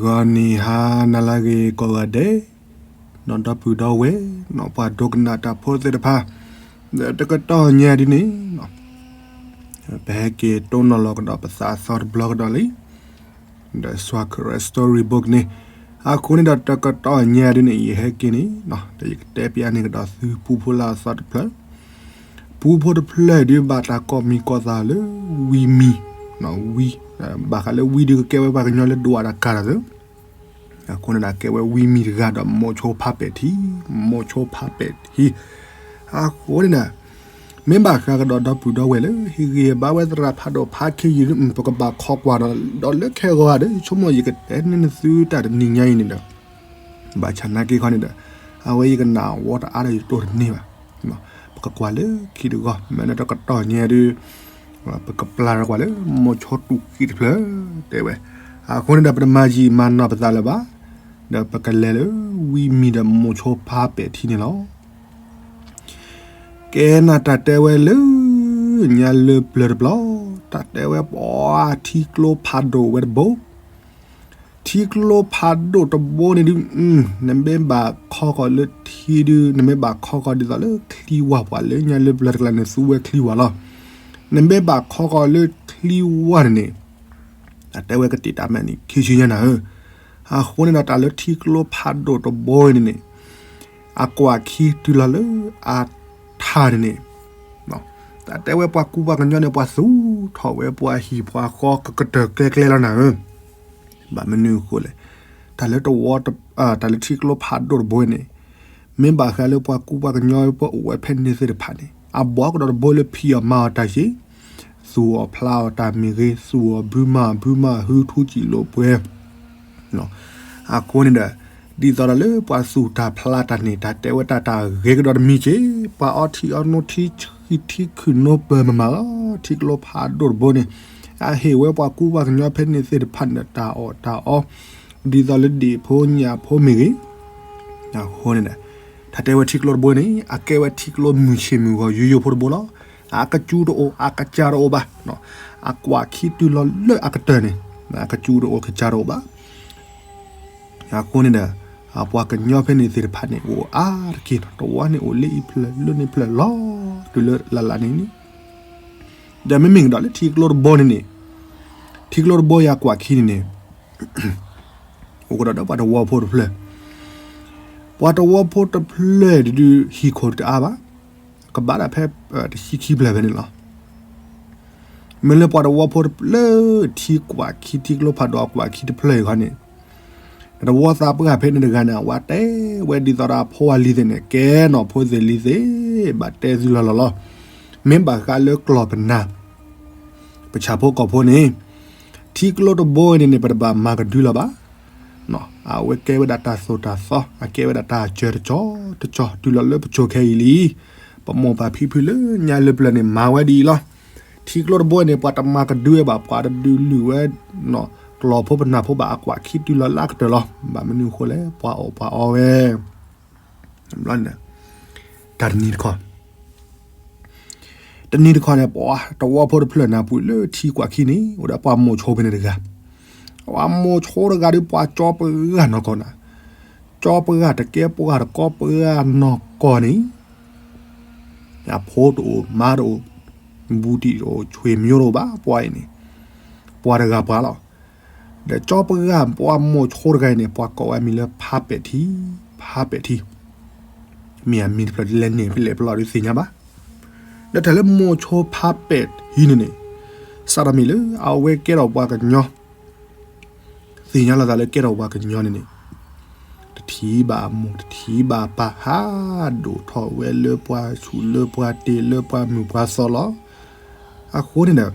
ဂီၤနံၤဟါနၤလၢအဂ့ၤကိးဂၤဒဲး, နီၢ်ဒီပုၢ်ဒီဝဲၢ်, နီၢ်ပှၤဒိကနၣ်တၢ်ဖိသ့ၣ်တဖၣ်, ဒီးတကတီၢ်ညါဒ်န့ၣ်, ပဟဲက့ၤတိၢ်နီၣ်လီၤကဒီးပသးအသီတဘျီကဒီးလံ, ဒီး Scripture Storybook န့ၣ်, အဃိန့ၣ်ဒီးတကတီၢ်ညါဒ်န့ၣ် ယဟဲက့ၤန့ၣ်, ဒီးယကတဲပျးန့ၢ်ကဒီးသုပူဖိလၢအသီတဖျၢၣ် ပူဖိတဖျၢၣ်ဒုးဘၣ်တၢ်ကိးမံၤကိးသးလၢ ဝံမံၤ, ဝံ, ဘၣ်ဃးလၢဝံဒုးကကဲဝဲပှၤကညီလၢဒွးတၢ်ကၤတၢ်သၢ, အဃိန့ၣ်ဒီးကဲဝဲဝံမံၤတဂၤဒီးမိၤဆိဖးပဲာ်ထံ, မိၤဆိဖးပဲာ်ထံ, အဃိန့ၣ်ဒီး မ့ၢ်ဘၣ်ဃးကဒီးဒီပုၢ်ဒီဝဲၢ်လၢ ဟ့ၣ်ဂံၢ်ဘါဝဲသရၣ်ဖးဒိၣ်ဖးခ့ယုၢ် ပကဘၣ်ခိးကွၢ်ဒီး ဒီးလၢခဲဂီၤဒီး ဆိကမိၣ်ယကတဲန့ၢ်သုတၢ်တနံၤညါအံၤန့ၣ်ဒီး ဘၣ်ဆၣ်နာ်က့ခီန့ၣ်ဒီး အဝဲယကနၣ်ဝီတအါဒီးယတိၢ်တန့ၢ်ဘၣ်, ပကကွၢ်လၢခံတဂီၢ် မ့ၢ်န့ၣ်တကတီၢ်ညါဒုး ပကပျၢ်ဒီးကွၢ်လၢမိၤဆိတူာ်ဃံတဖျၢၣ် တဲဝဲ, အဃိန့ၣ်ဒီး ပတမၤယံာ်မၤနီၢ်ပသးလၢၤဘၣ်, ဒီးပကလဲၤလၢဝံမံၤဒီးမိၤဆိဖးပဲာ်ထံန့ၣ်လီၤ. ကဲနၤတၢ်တဲဝဲလၢ ညါလၢပျၢၤတဘျီ, တၢ်တဲဝဲပှၤထံကျိဖးဒိၣ်ဝဲတဘိ, ထံကျိဖးဒိၣ်တဘိန့ၣ်ဒုး, နမ့ၢ်ဘၣ်ခီဃီၤလၢထံဒုး နမ့ၢ်ဘၣ်ခီဃီၤဒ်သိးလၢချံဝၢ် ပှၤလၢညါလၢပျၢၤတကျါန့ၣ် သူဝဲချံဝၢ်လီၤ. နမ့ၢ်ဘၣ်ခီဃီၤလၢချံဝၢ်န့ၣ်န့ၣ် အတဲဝဲကတ့ၢ်တၢ်မဲာ်န့ၣ်ခံဆံညါနၤဧၢ, အဃိန့ၣ်ဒီးတၢ်လၢထံကျိဖးဒိၣ်တဘိန့ၣ်န့ၣ် အကွၢ်ခံတုၤလီၤလၢအထးန့ၣ်န့ၣ်, တၢ်တဲဝဲပှၤကူပှၤကညီန့ၣ် ပှၤသူၣ်ထီၣ်ဝဲပှၤဟံၣ်ပှၤဃီကကတၢၢ်ကျဲကျဲလီၤနၤဧၢ, ဘၣ်မနုၤအဃိလဲၣ်, တၢ်လၢတဝီ, တၢ်လၢထံကျိဖးဒိၣ်တဘိန့ၣ် မ့ၢ်ဘၣ်ဃးလၢပှၤကူပှၤကညီပအိၣ်ဝဲဖဲန့ၣ်သ့ၣ်တဖၣ်န့ၣ် အဘီကဒီးတဘိလၢဖံးအီၣ်မၤအီၣ်တၢ်ယ့ၣ်, သူၣ်အီၣ်ဖျးအီၣ်တၢ်မ့ၢ်ဂ့ၤ, သူၣ်အီၣ်ဘုမၤဘုမၤ ဟုထူစံာ်လိာ်ပှဲၤ အဃိန့ၣ်ဒီး ဒ်သိးဒီးလၢပှၤသူၣ်တၢ်ဖျးတၢ်န့ၣ် တၢ်တဲဝဲတၢ်တၢ်ဂ့ၤကဒီးတမံၤက့ၤ, ပှၤအီထံအီနိထံဆံးထံခုၣ်နိပၢၤမမၤလီၤ, ထံကျိဖးဒိၣ်တဘိန့ၣ် အဟ့ၣ်ဝဲပှၤကူပှၤကညီဖဲန့ၣ်သ့ၣ်တဖၣ်န့ၣ်ဒီး တၢ်အီၣ်တၢ်အီ ဒ်သိးလၢဒ့ၣ်ဖိညၣ်ဖိမ့ၢ်ဂ့ၤ, အဃိန့ၣ်ဒီး တၢ်တဲဝဲထံကျိတဘိန့ၣ် အကဲဝဲထံကျိမုၢ်ဆ့ၣ်မုၢ်ဂီၤယိယိဖိတဘိလီၤ. အကစူတအိၣ် အကစၢ်တအိၣ်ဘၣ်, အကွၢ်ခံတုၤလီၤလၢအကတၢၢ်န့ၣ် အကစူတအိၣ်ကစၢ်တအိၣ်ဘၣ်. အဃိန့ၣ်ဒီး ပှၤကညီဖဲန့ၣ်သ့ၣ်တဖၣ်န့ၣ် အိၣ်အါတက့ၢ်, တဝီန့ၣ်အိၣ်လၢအံၤဖျၢၣ် လၢန့ၣ်ဖျၢၣ်လီၤ, တုၤလၢလၢ်လၢ်န့ၣ်န့ၣ်, ဒီးမ့မ့ၢ်ကဒီးလၢထံကျိတဘိန့ၣ်န့ၣ်, ထံကျိတဘိအံၤအကွၢ်ခံန့ၣ်န့ၣ် အိၣ်ကဒီးဒီးပှၤတဝီဖိတဖျၢၣ်, ပှၤတဝီဖိတဖျၢၣ်ဒုး ဟံၣ်ခိၣ်တအါဘၣ်, ကဘၣ်ဒၣ်ဖဲ တဆံခံဖျၢၣ်ဖဲန့ၣ်လီၤ. မ့ၢ်လၢပှၤတဝီဖိတဖျၢၣ် ထံကွၢ်ခံ ထံကျိဖးဒိၣ်အကွၢ်ခံတဖျၢၣ်အံၤခီန့ၣ်, တဝီသးပှၢ်ဖဲန့ၣ်တဂၤန့ၣ် အဝဲတဲဝဲဒ်သိးဒီးအဖိအလံၤသ့ၣ်န့ၣ် ကဲနီၢ်ဖိသ့ၣ်လံၤသ့ၣ် ဘၣ်တဲသုလီၤလီၤလီၤ. မ့ၢ်ဘၣ်ဃးလၢကျီၢ်ပနၢ် ပဆၣ်ဖိကီၢ်ဖိန့ၣ် ထံကျိတဘိန့ၣ်န့ၣ် ပတဘၣ်မၤကဒုလီၤဘၣ်. အဝဲကဲဝဲဒၣ်တၢ်သိၣ်တၢ်သီ အကဲဝဲဒၣ်တၢ်စၢၤတကီတကီ တုၤလီၤလၢပစိၤခဲအံၤလံ. ပမိၢ်ပၢ်ဖံဖုလၢညါလၢပျၢၤန့ၣ် မၤဝဲဒ်အံၤလီၤ. ထံကျိတဘိန့ၣ် ပှၤတမၤကဒုဝဲဘၣ်, ပှၤတဒုးလုၢ်ဝဲ ကျီၢ်ဖိပနၢ်ဖိဘၣ်, အကွၢ်ခံတုၤလီၤလၢအကတၢၢ်လီၤ. ဘၣ်မနုၤအဃိလဲၣ်, ပှၤအီၣ်ပှၤအီဝဲ တၢ်တနံၤတခီ တနံၤတခီန့ၣ် ပှၤတဝီဖိတဖျၢၣ်န့ၣ် ပှၤလၢထံကွၢ်ခံန့ၣ် အိၣ်ဒီးပှၤမိၤဆိဖဲန့ၣ်တဂၤ, ပှၤမိၤဆိတဂၤဒီး ပှၤကၠီပှၢ်နီၢ်ကီၢ်န့ၣ်, ကၠီပှၢ်တကဲပှၢ်တကီပှၢ်နီၢ်ကီၢ်န့ၣ် အဖိတအိၣ် မါတအိၣ် ဘူးတံၢ်တအိၣ် ဆွေမျိုးတအိၣ်ဘၣ် ပှၤအံၤန့ၣ်, ပှၤတဂၤပှၤလီၤ. ဒီးကၠီပှၢ်ပှၤမိၤဆိတဂၤအံၤန့ၣ် ပှၤကိးဝဲအမံၤလၢဖးပဲာ်ထံ, ဖးပဲာ်ထံ, မ့ၢ်အမံၤတဖျၢၣ်ဒ်လဲၣ်န့ၣ် ဖဲလဲၣ်ပလီၢ်ဒုးသ့ၣ်ညါဘၣ်. ဒီးတၢ်လၢမိၤဆိဖးပဲာ်ထံန့ၣ်န့ၣ် စးထီၣ်မ့ၢ်လၢအဝဲကဲထီၣ်ပှၤကညီ သ့ၣ်ညါလီၤသးလၢကဲထီၣ်ပှၤကညီန့ၣ်န့ၣ်, တထံၣ်ဘၣ်အမိၢ် တထံၣ်ဘၣ်အပၢ် ဟးဒိၣ်ထီၣ်ဝဲလၢပှၤဆူၣ်လၢပှၤတ့ၢ်လၢပှၤမုၢ်ပှၤသီလီၤ. အဃိန့ၣ်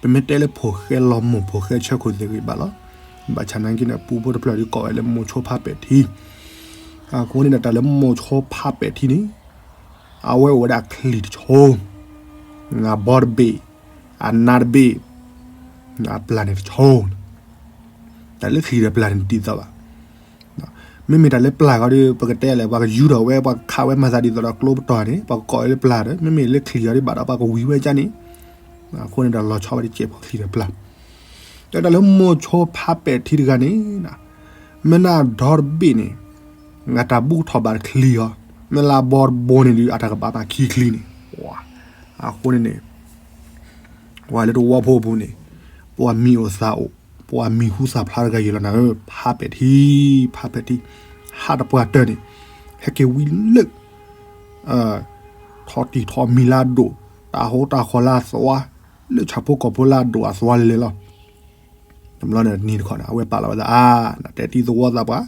ဒီး ပမ့ၢ်တဲလၢဖိၣ်ဃဲလီၤမိၢ်ဖိၣ်ဃဲဆၢခိၣ်သ့ၣ်ဂ့ၤဘၣ်လီၤ. ဘၣ်ဆၣ်နာ်က့န့ၣ် ပူဖိတဖျၢၣ်ဒုးကိးဝဲလၢမိၤဆိဖးပဲာ်ထံ. အဃိန့ၣ်ဒီးတၢ်လၢမိၤဆိဖးပဲာ်ထံန့ၣ် အဝဲအိၣ်ဝဲဒၣ်ချံၣ်တဆိ, အဘီတဘ့ၣ်, အနါတဘ့ၣ်, အပျၢ်န့ၣ်တဆိ, တၢ်လၢချံၣ်ဒီးပျၢ်န့ၣ်တဒ်သိးဘၣ်. မ့မ့ၢ်တၢ်လၢပျၢ်ဃီဒီး ပကတဲလဲၣ် ပှၤကယူၢ်ထီၣ်ဝဲ ပှၤကခးဝဲမၤသးဒ်သိးဒီးကျိပတီၢ်န့ၣ် ပှၤကကိးဝဲလၢပျၢ်ဒီး မ့မ့ၢ်လၢချံၣ်ဃီဒီးဘၣ်ဒီးပှၤကဝံၤဝဲကၢ်န့ၣ်, အဃိန့ၣ်ဒီးလီၤဆီဝဲတစဲးဖိချံၣ်ဒီးပျၢ် တဲတၢ်လၢမိၤဆိဖးပဲာ်ထံတဂၤန့ၣ်, မ့ၢ်နဒီတဘ့ၣ်န့ၣ်, အတၢ်ဘူၣ်ထီၣ်ဘးတချံအီၤ, မ့ၢ်လၢဘီတဘိန့ၣ်ဒုး အတၢ်ကဘၣ်မၤခံချံန့ၣ်, အဃိန့ၣ်န့ၣ် ပှၤလၢတဝီဖိအပူၤန့ၣ်, ပှၤမံၤအိၣ်သးအိၣ်, ပှၤမံၤဟူသၣ်ဖျါတဂၤယံၤလီၤနၤဧၢ, ဖးပဲာ်ထံ, ဖးပဲာ်ထံ, ဟးတပှၢ်တၢၢ်န့ၣ်, ဟဲက့ၤဝံလၢ ထီၣ်တံၢ်ထီၣ်မံၤလၢအဒိၣ်, တၢ်ဟိတၢ်ဃီလၢအသွါ, လၢဆၣ်ဖိကီၢ်ဖိလၢအဒိၣ်အသွါလဲၤလဲၤလီၤ. တဘျီန့ၣ်တနံၤတခီန့ၣ် အဝဲပာ်လီၤဝဲဒၣ်အါ, နတဲတံၤသဝီသးပှၢ်,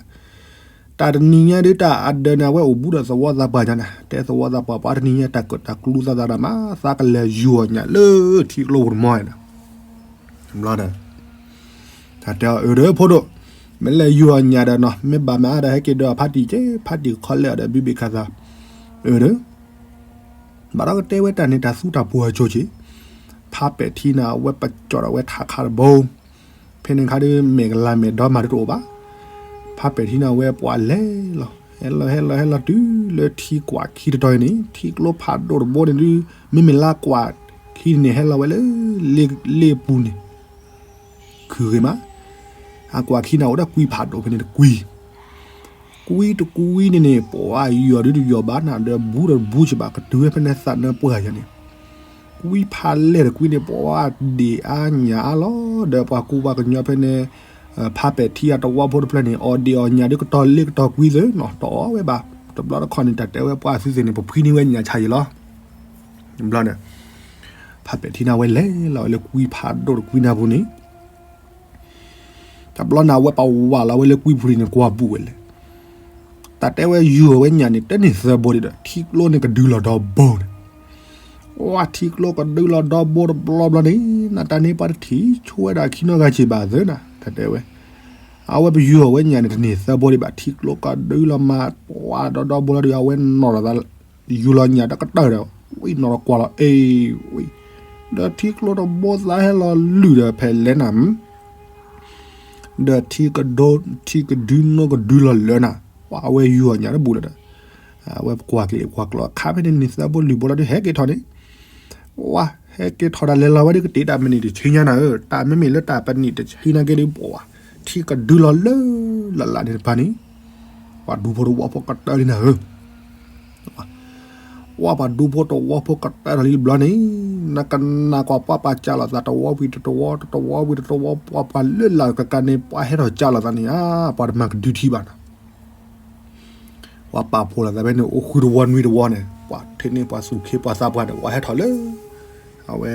တၢ်တနံၤညါဒုးတၢ်အဒၢးန့ၣ် အဝဲအိၣ်ဘူးဒီးသဝီသးပှၢ်ညါန့ၣ်, တဲသဝီသးပှၢ်ပှၤတနံၤညါတၢ်ကၢၣ်တၢ်ကျူသးသးဒီး မၤသးကလဲၤယူၤအီၣ်ညၣ်လၢထံကျိပူၤတမီၢ်န့ၣ်, တၢ်တဲအီၤအၢဒီးဖိဒိၣ်, မ့ၢ်လဲၤယူၤအီၣ်ညၣ်ဒီးနီၤ မ့ၢ်ဘၣ်မၤအါဒီးဟဲက့ၤဒီးဖးတံၢ်က့ၤ ဖးတံၢ်ကခီလဲၣ်အီၤဒီးဘုဘ့ၣ်ခါသး, အၢဒီး ဘၣ်ဒီးကတဲဝဲတၢ်န့ၣ် တၢ်သူတၢ်ပှီၤအကၠိက့ၤ, ဖးပဲာ်ထံန့ၣ် အဝဲပကၠီၣ်ဒီးဝဲထးခါတဘိ, ဖဲန့ၣ်ခါဒုး မဲာ်ကလၤမဲာ်ဒီမၤဒုးတအိၣ်ဘၣ်, ဖးပဲာ်ထံန့ၣ် အဝဲပှၤလဲၤလီၤ, ဟဲလီၤဟဲလီၤဟဲလီၤတုၤလၢထံကွၢ်ခံတတီၤအံၤန့ၣ် ထံကျိဖးဒိၣ်တဘိန့ၣ်ဒုး မ့မ့ၢ်လၢကွၢ်ခံန့ၣ် ဟဲလီၤဝဲလၢ လ့ၣ်ပူၤန့ၣ် ခုၣ်ဂ့ၤမး, အကွၢ်ခံန့ၣ် အိၣ်ဒီးကွံဖးဒိၣ်ဖဲန့ၣ်တကွံ ကွံတကွံန့ၣ်န့ၣ် ပှၤယီၤဒုးတယီၤဘၣ်နၤ ဒီးဘူးဒီးဘူးကဘၣ်ကတုၤဝဲဖဲန့ၣ်သးနၢပှၢ်ယၤန့ၣ်, ကွံဖးလဲၢ်တကွံန့ၣ် ပှၤဒ့ၣ်အါညၣ်အါလီၤ, ဒီးပှၤကူပှၤကညီဖဲန့ၣ် ဖးပဲာ်ထံအတဝီဖိတဖျၢၣ်န့ၣ် အီၣ်ဒ့ၣ်အီၣ်ညၣ်ဒုးကတီၤလ့ၣ်ကတီၤကွံသ့နီၤ တအီၣ်ဝဲဘၣ်, တဘျီတခီၣ်န့ၣ် တၢ်တဲဝဲပှၤသုသ့ၣ်န့ၣ် ပဖှံန့ၢ်ဝဲညၣ်ဆါယံၤလီၤ. ဘျီန့ၣ် ဖးပဲာ်ထံန့ၣ်ဝဲလဲၤလီၤဝဲလၢကွံဖးဒိၣ်တကွံနၢ်ပူၤန့ၣ် တဘျီန့ၣ် အဝဲပဝးလီၤဝဲလၢကွံပူၤန့ၣ် ကွၢ်ဘူးဝဲလဲၣ်. တၢ်တဲဝဲယူၤအီၣ်ဝဲညၣ်န့ၣ် တန့ၢ်သၢဘိဒံးဒီး ထံကျိန့ၣ်ကဒုလီၤဒီဘိန့ၣ်, ဝဲထံကျိကဒုလီၤဒီဘိတဘျီဘျီန့ၣ် နတၢ်န့ၣ်ပှၤတထံၣ်ဆိဝဲဒၣ်ခံနီတဂၤစ့ၢ်ဘၣ်သ့နၤ တၢ်တဲဝဲ, အဝဲပယူၤအီၣ်ဝဲညၣ်န့ၣ် တန့ၢ်သၢဘိဒံးဘၣ် ထံကျိကဒုလီၤမး ပှၤဒီဒီဘိလီၤဒီး အဝဲနီၣ်လီၤသး ယူၤလီၤညၣ်တကတၢၢ်ဒီး ဝံၤနီၣ်လီၤကွၢ်လီၤအ့ၣ်ဝံၤ, ဒီးထံကျိတဘိသးဟဲလီၤလုၢ်ဒီးဖဲလဲၣ်နၤ ဒီးထံကဒု ထံကဒုနိကဒုလီၤလၢနၤ, ပှၤအဝဲယူၤအီၣ်ညၣ်တဘူးလီၤဒီး အဝဲပကွၢ်ကျဲၤကွၢ်ကျီခါဖဲန့ၣ်န့ၣ် သၢဘိလွံၢ်ဘိလီၤဒီး ဟဲက့ၤထီၣ်န့ၣ်, ဝဲဟဲက့ၤထီၣ်ဒၣ်လဲာ်လီၤဝဲဒီးကတ့တၢ်မံးနံးတဆံညါနၤဧၢ, တၢ်မ့မ့ၢ်လၢတၢ်ပနံးတဆံနာ်က့ဒီး ပှၤထံကဒုလီၤလၢလၢ်လၢ်န့ၣ်တဖၣ်န့ၣ်, ပှၤဒူဖိတဝီဖိကတၢၢ်လံနၤဧၢ ဝဲပှၤဒူဖိတဝီဖိကတၢၢ်ထီၣ်လံတဘျီန့ၣ်, နကနၣ်ကွၢ်ပှၤပာ်ကၢ်လိာ်သးတဝီဝံၤတဝီ တဝီဝံၤတဝီ ပှၤပှၤလၢလၢ်ကကါန့ၣ် ပှၤဟဲထီၣ်ကၢ်လိာ်သးန့ၣ်ဧါ, ပှၤတမၤကဒုထံဘၣ်နီၤ, ပှၤပာ်ဖှိၣ်လိာ်သးဖဲန့ၣ် အိၣ်ဃုတဝီနွံတဝီန့ၣ် ပှၤထံၣ်န့ၢ်ပှၤသူၣ်ခ့ပှၤသးပှၢ်ဒီး ပှၤဟဲထီၣ်လၢ အဝဲ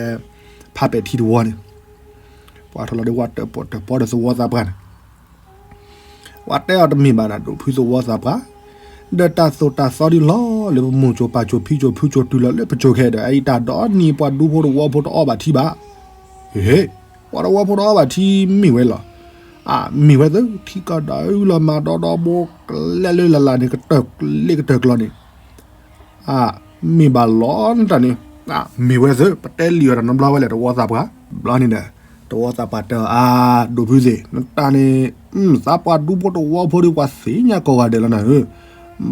ဖးပဲာ်ထံတဝီန့ၣ် ပှၤထီၣ်လီၤဒီးဝဲတၢၣ်ပီၣ်တၢၣ်ပီဒီးသဝီသးပှၢ်န့ၣ် ပှၤတဲအီၤတမ့ၢ်ဘၣ်နၤ ဒိၣ်ဖုသဝီသးပှၢ်, ဒီးတၢ်သိၣ်တၢ်သီဒုးလီၤလၢပမိၢ်ကၠိၤပၢ်ကၠိၤဖံကၠိၤဖုကၠိၤတုၤလီၤလၢပကၠိၤ ခဲဒီး အအံၤတၢ်ဒီနံၤပှၤဒူဖိတဝီဖိတအီၣ်ဘၣ်ထံဘၣ်, ဟ့ၣ်, ပှၤတဝီဖိတအီၣ်ဘၣ်ထံမ့ၢ်ဝဲလီၤ, အမ့ၢ်ဝဲသ့ၣ် ထံကီၢ်ဒီးအုၣ်လီၤမၤဒီဒီဘိကလဲာ်လၢလၢ်လၢ်န့ၣ် ကတၢၢ်လ့ၣ်ကတၢၢ်ကျီန့ၣ် အမ့ၢ်ဘၣ်လီၤနတၢ်န့ၣ်, မ့ၢ်ဝဲသ့ၣ် ပတဲလံာ်အီၤတနီတဘျီဝဲလဲၣ် တဝီသးပှၢ်, ဘျီန့ၣ်ဒီး တဝီသးပှၢ်တဲအီၤ အါ, ဒိၣ်ဖုသ့ၣ် နတၢ်န့ၣ်, သးပှၢ်ဒူဖိတဝီဖိဒီး ပှၤသ့ၣ်ညါကိးဂၤဒဲးလီၤနၤဧၢ,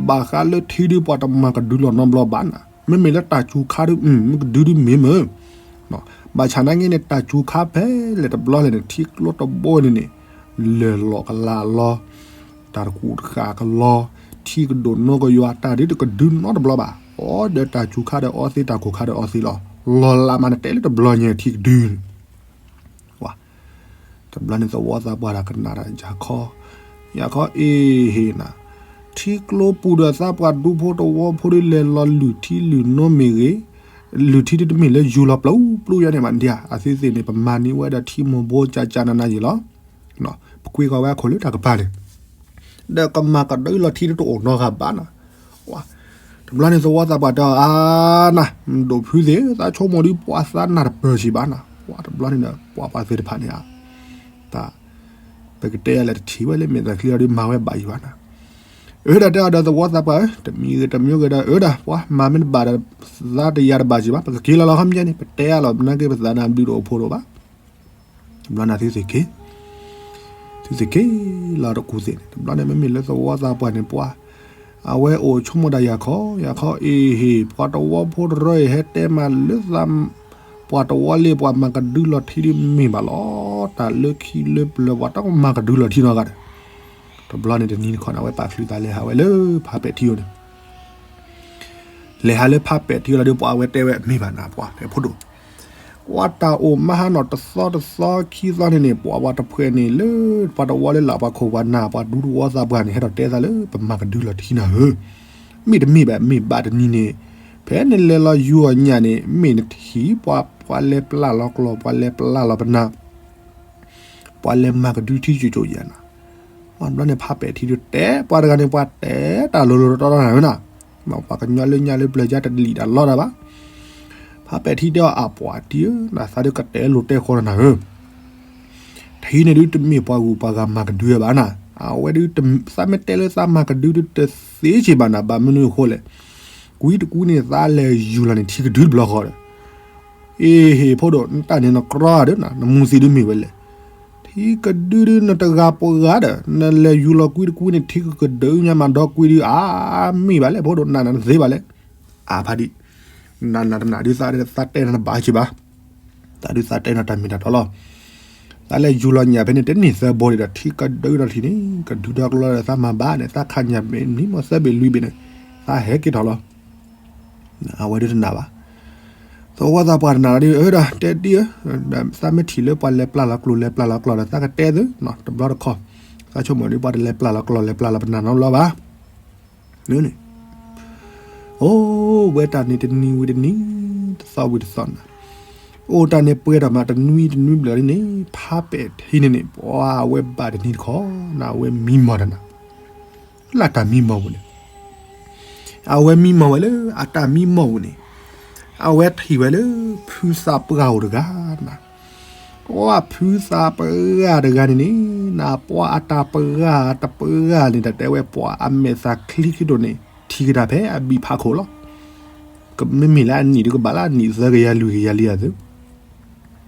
ဘၣ်ဃးလၢထံဒုး ပှၤတမၤကဒုလီၤနီတဘျီဘၣ်နၤ, မ့မ့ၢ်လၢတၢ်စူၤခါဒုး ကဒုဒုးမ့ၢ်မ့ၢ် ဘၣ်ဆၣ်နာ်က့န့ၣ် တၢ်စူၤခါဖဲလဲၣ်တဘျီလဲၣ်န့ၣ် ထံကျိတဘိန့ၣ်န့ၣ် လၢၢ်လီၤကလးလီၤ, တၢ်တကူၣ်တဃာ်ကလီၤ, ထံကဒိၣ်နီကယွၤ တၢ်ဒုးတကဒုနီတဘျီဘၣ်, အီဒီးတၢ်စူၤခါဒီးအီသ့ တၢ်ကိၢ်ခါဒီးအီသ့လီၤ, လီၤလးမးနတဲလၢတဘျီညါထံကဒုန့ၣ် တဘျီန့ၣ်သဝီသးပှၢ်တၢ်ကနၣ်တၢ် ယၤခီ, ယၤခီအ့ၣ်ဟ့ၣ်နၤ, ထံကျိပူၤဒီးသးပှၢ်ဒူဖိတဝီဖိဒုး လဲၤလီၤလုၢ်ထံလုၢ်နိမ့ၢ်ဂ့ၤ, လုၢ်ထံဒုးတမ့ၢ်လၢယူၤလီၤပျူၤပျူၤယါန့ၣ်မးဒံးဧါ, အသ့သ့ၣ်န့ၣ် ပမၤန့ၢ်ဝဲဒီးထံမိၢ်ဘိကၠးကၠးနးနးယံၤလီၤ, ပကွၢ်ကီၤဝဲအခိၣ်လၢတၢ်ကပၤန့ၣ် ဒီးကမၤကဒုလီၤထံဒုးတအိၣ်နီတဂၤဘၣ်နၤ, တဘျီန့ၣ်သဝီသးပှၢ်တဲအီၤ အါနၤ, ဒိၣ်ဖုသ့ၣ် သးဆိကမိၣ်ဒုး ပှၤသးနၢ်တပၢၢ်ဆံးဘၣ်နၤ, တဘျီန့ၣ်ဒီး ပှၤပှၤသ့ၣ်တဖၣ်န့ၣ်ဧါ, တၢ် ပကတဲယၤလဲၣ် တထံၣ်ဝဲလၢမဲာ်သၣ်ချံအီၤဒုး မၤဝဲဘၣ်ယံၤဘၣ်နၤ, အၢ ဒီးတဲအီၤဒီးသဝီသးပှၢ်ဧၢ, တမံၤဂ့ၤတမံၤဂ့ၤဒီး အၢ ဒၣ်ပှၤမၤမ့ၢ်တဘၣ်ဒီး သးတယၤတဘၣ်စံးဘၣ်, ပကက့ၤလီၤလီၤခီပညီန့ၣ် ပတဲအါလီၤ နာ်က့ပသးနၢ်ဘျုးတအိၣ်ဖိတအိၣ်ဘၣ် တဘျီန့ၣ်သုသ့ၣ်က့ၤ, သုသ့ၣ်က့ၤလီၤတကူၣ်သ့ၣ်န့ၣ် တဘျီန့ၣ်မ့မ့ၢ်လၢသဝီသးပှၢ်န့ၣ် ပှၤ အဝဲအိၣ်ဆိကမိၣ်ဒၣ်ယၤခီ, ယၤခီအ့ၣ်ဟ့ၣ် ပှၤတဝီဖိတရၢအံၤ ဟဲတဲမးလၢသး ပှၤတဝီလံ ပှၤမၤကဒုလီၤထံဒုးမ့ၢ်ဘၣ်လီၤ, တၢ်လၢခံလၢပျၢၤ ပှၤတမၤကဒုလီၤထံနီတဂၤဒီး, တဘျီန့ၣ်တနံၤတခီန့ၣ် အဝဲပာ်ချုးသးလဲၤဟးဝဲလၢဖးပဲာ်ထံအအိၣ်န့ၣ် လဲၤဟးလၢဖးပဲာ်ထံအအိၣ်လီၤဒီး ပှၤအဝဲတဲဝဲမ့ၢ်ဘၣ်နၤ ပှၤတဲဖိဒိၣ်, ကွၢ်တၢ်အိၣ်မၤဟါနီၤတသီတသီခံသီန့ၣ်န့ၣ် ပှၤဝဲတဖှဲးန့ၣ်လၢ ပှၤတဝီလၢလာ် ပှၤခိၣ်ပှၤနၢ် ပှၤဒူသဝီသးပှၢ်န့ၣ် ဟဲထီၣ်တဲသးလၢပမၤကဒုလီၤထံနၤဧၢ, မ့ၢ်တမ့ၢ်ဘၣ် မ့ၢ်ဘၣ်တနံၤန့ၣ် ဖဲနလဲၤလီၤယူၤအီၤညၣ်န့ၣ် မ့ၢ်နထံၣ်ပှၤ ပှၤလဲၤပျၢ်လီၤကျီၢ် ပှၤလဲၤပျၢ်လီၤပနၢ် ပှၤလဲၤမၤကဒုထံကၠိကၠိယဲၢ်နၤ, ဘျီန့ၣ်ဖးပဲာ်ထံဒုးတဲပှၤတဂၤန့ၣ် ပှၤတဲတၢ်လိၤလိၤတီတီနၤဧၢနၤ, ပှၤကညီလၢညါလၢပျၢၤယါတလံၣ်တၢ်လီတၢ်ဘၣ်, ဖးပဲာ်ထံတဲအီၤ အပှၤတံၤဧၢ နသးဒုးကတဲလိၤတဲဃီနၤဧၢ ထံန့ၣ်ဒုးတမ့ၢ်ပှၤဂုၤပှၤဂၤမၤကဒုဝဲဘၣ်နၤ, အဝဲဒုး သးမ့ၢ်တဲလၢသးမၤကဒုဒုးတသ့စ့ၢ်ဘၣ်နၤ, ဘၣ်မနုၤအဃိလဲၣ်, ကွံတကွံန့ၣ်သးလဲၤယူၤလီၤန့ၣ် ထံကဒုတဘျီဃီဒီး, အ့ဟ့ၣ်ဖိဒိၣ် နတၢ်န့ၣ်နကြီဒီး နမူသံဒုးမ့ၢ်ဝဲလဲၣ်, ထံကဒုဒုးနတဂၤပှၤဂၤဒီး နလဲၤယူၤလီၤကွံတကွံန့ၣ် ထံကကဒုညါမးဒီကွံဒုး အါမ့ၢ်ဘၣ်လဲၣ် ဖိဒိၣ် နနတသ့ဘၣ်လဲၣ်, အါဖးဒံး နနတနာ်ဒုးသးတဲနၤတဘၣ်က့ၤဘၣ်, သးဒုးသးတဲနၤတၢ်မ့ၢ်တၢ်တီလီၤ, သးလဲၤယူၤလီၤညၣ်ဖဲန့ၣ် တန့ၢ်သၢဘိဒံးဒီး ထံကဒုဒီးထံန့ၣ် ကဒုတၢ်ကျီလၢသးမၤဘၣ်န့ၣ် သးခးညၣ်ဘ့ၣ်နံၤမးသၢဘ့ၣ်လွံၢ်ဘ့ၣ်န့ၣ် သးဟဲက့ၤထီၣ်လီၤ, အဝဲဒုးတနာ်ဘၣ်, သဝီသးပှၢ်တနာ်ဒီး အၢဒီး တဲဒ်အၢ, သးမ့ၢ်ထံၣ်လၢပှၤလဲၤပျၢ်လီၤကျိၣ်လဲၤပျၢ်လီၤကျီၢ်ဒီး သးကတဲသု တဘျီတခီၣ်, သးဆိကမိၣ်ဒ်ပှၤတလဲၤပျၢ်လီၤကျိၣ်လဲၤပျၢ်လီၤပနၢ်နီတဘျီဘၣ်, န့ၣ် အိၣ်ဝဲတၢ်န့ၣ်တနံၤဝံၤတနံၤ, တသီဝံၤတသီနၤ, အိၣ်တၢ်န့ၣ်ပှဲၤထီၣ်မး တနွံတနွံဘျီဒ်န့ၣ် ဖးပဲာ်ထံန့ၣ်န့ၣ် ပှၤအဝဲဘၣ်တနံၤတခီနၤ အဝဲမံမီၢ်တနၤ, လၢအတၢ်မံမီၢ်ပူၤန့ၣ် အဝဲမံမီၢ်ဝဲလၢအတၢ်မံမီၢ်ပူၤန့ၣ်, အဝဲထံၣ်ဝဲလၢဖုသးပှၢ်အိၣ်တဂၤနၤ, ပှၤဖုသးပှၢ်တဂၤန့ၣ်န့ၣ် နပှၤအတၢ်ပှၢ်တပှၢ်န့ၣ် တၢ်တဲဝဲပှၤအမဲာ်သၣ်ချံခံဒိၣ်န့ၣ် ထံၣ်ကဒါဖဲအဘံၣ်ဖးခိၣ်လီၤ, ကမ့မ့ၢ်လၢအနံၣ်ဒုးကဘၣ်လၢအနံၣ်သၢကယၤလွံၢ်ကယၤလံအသု,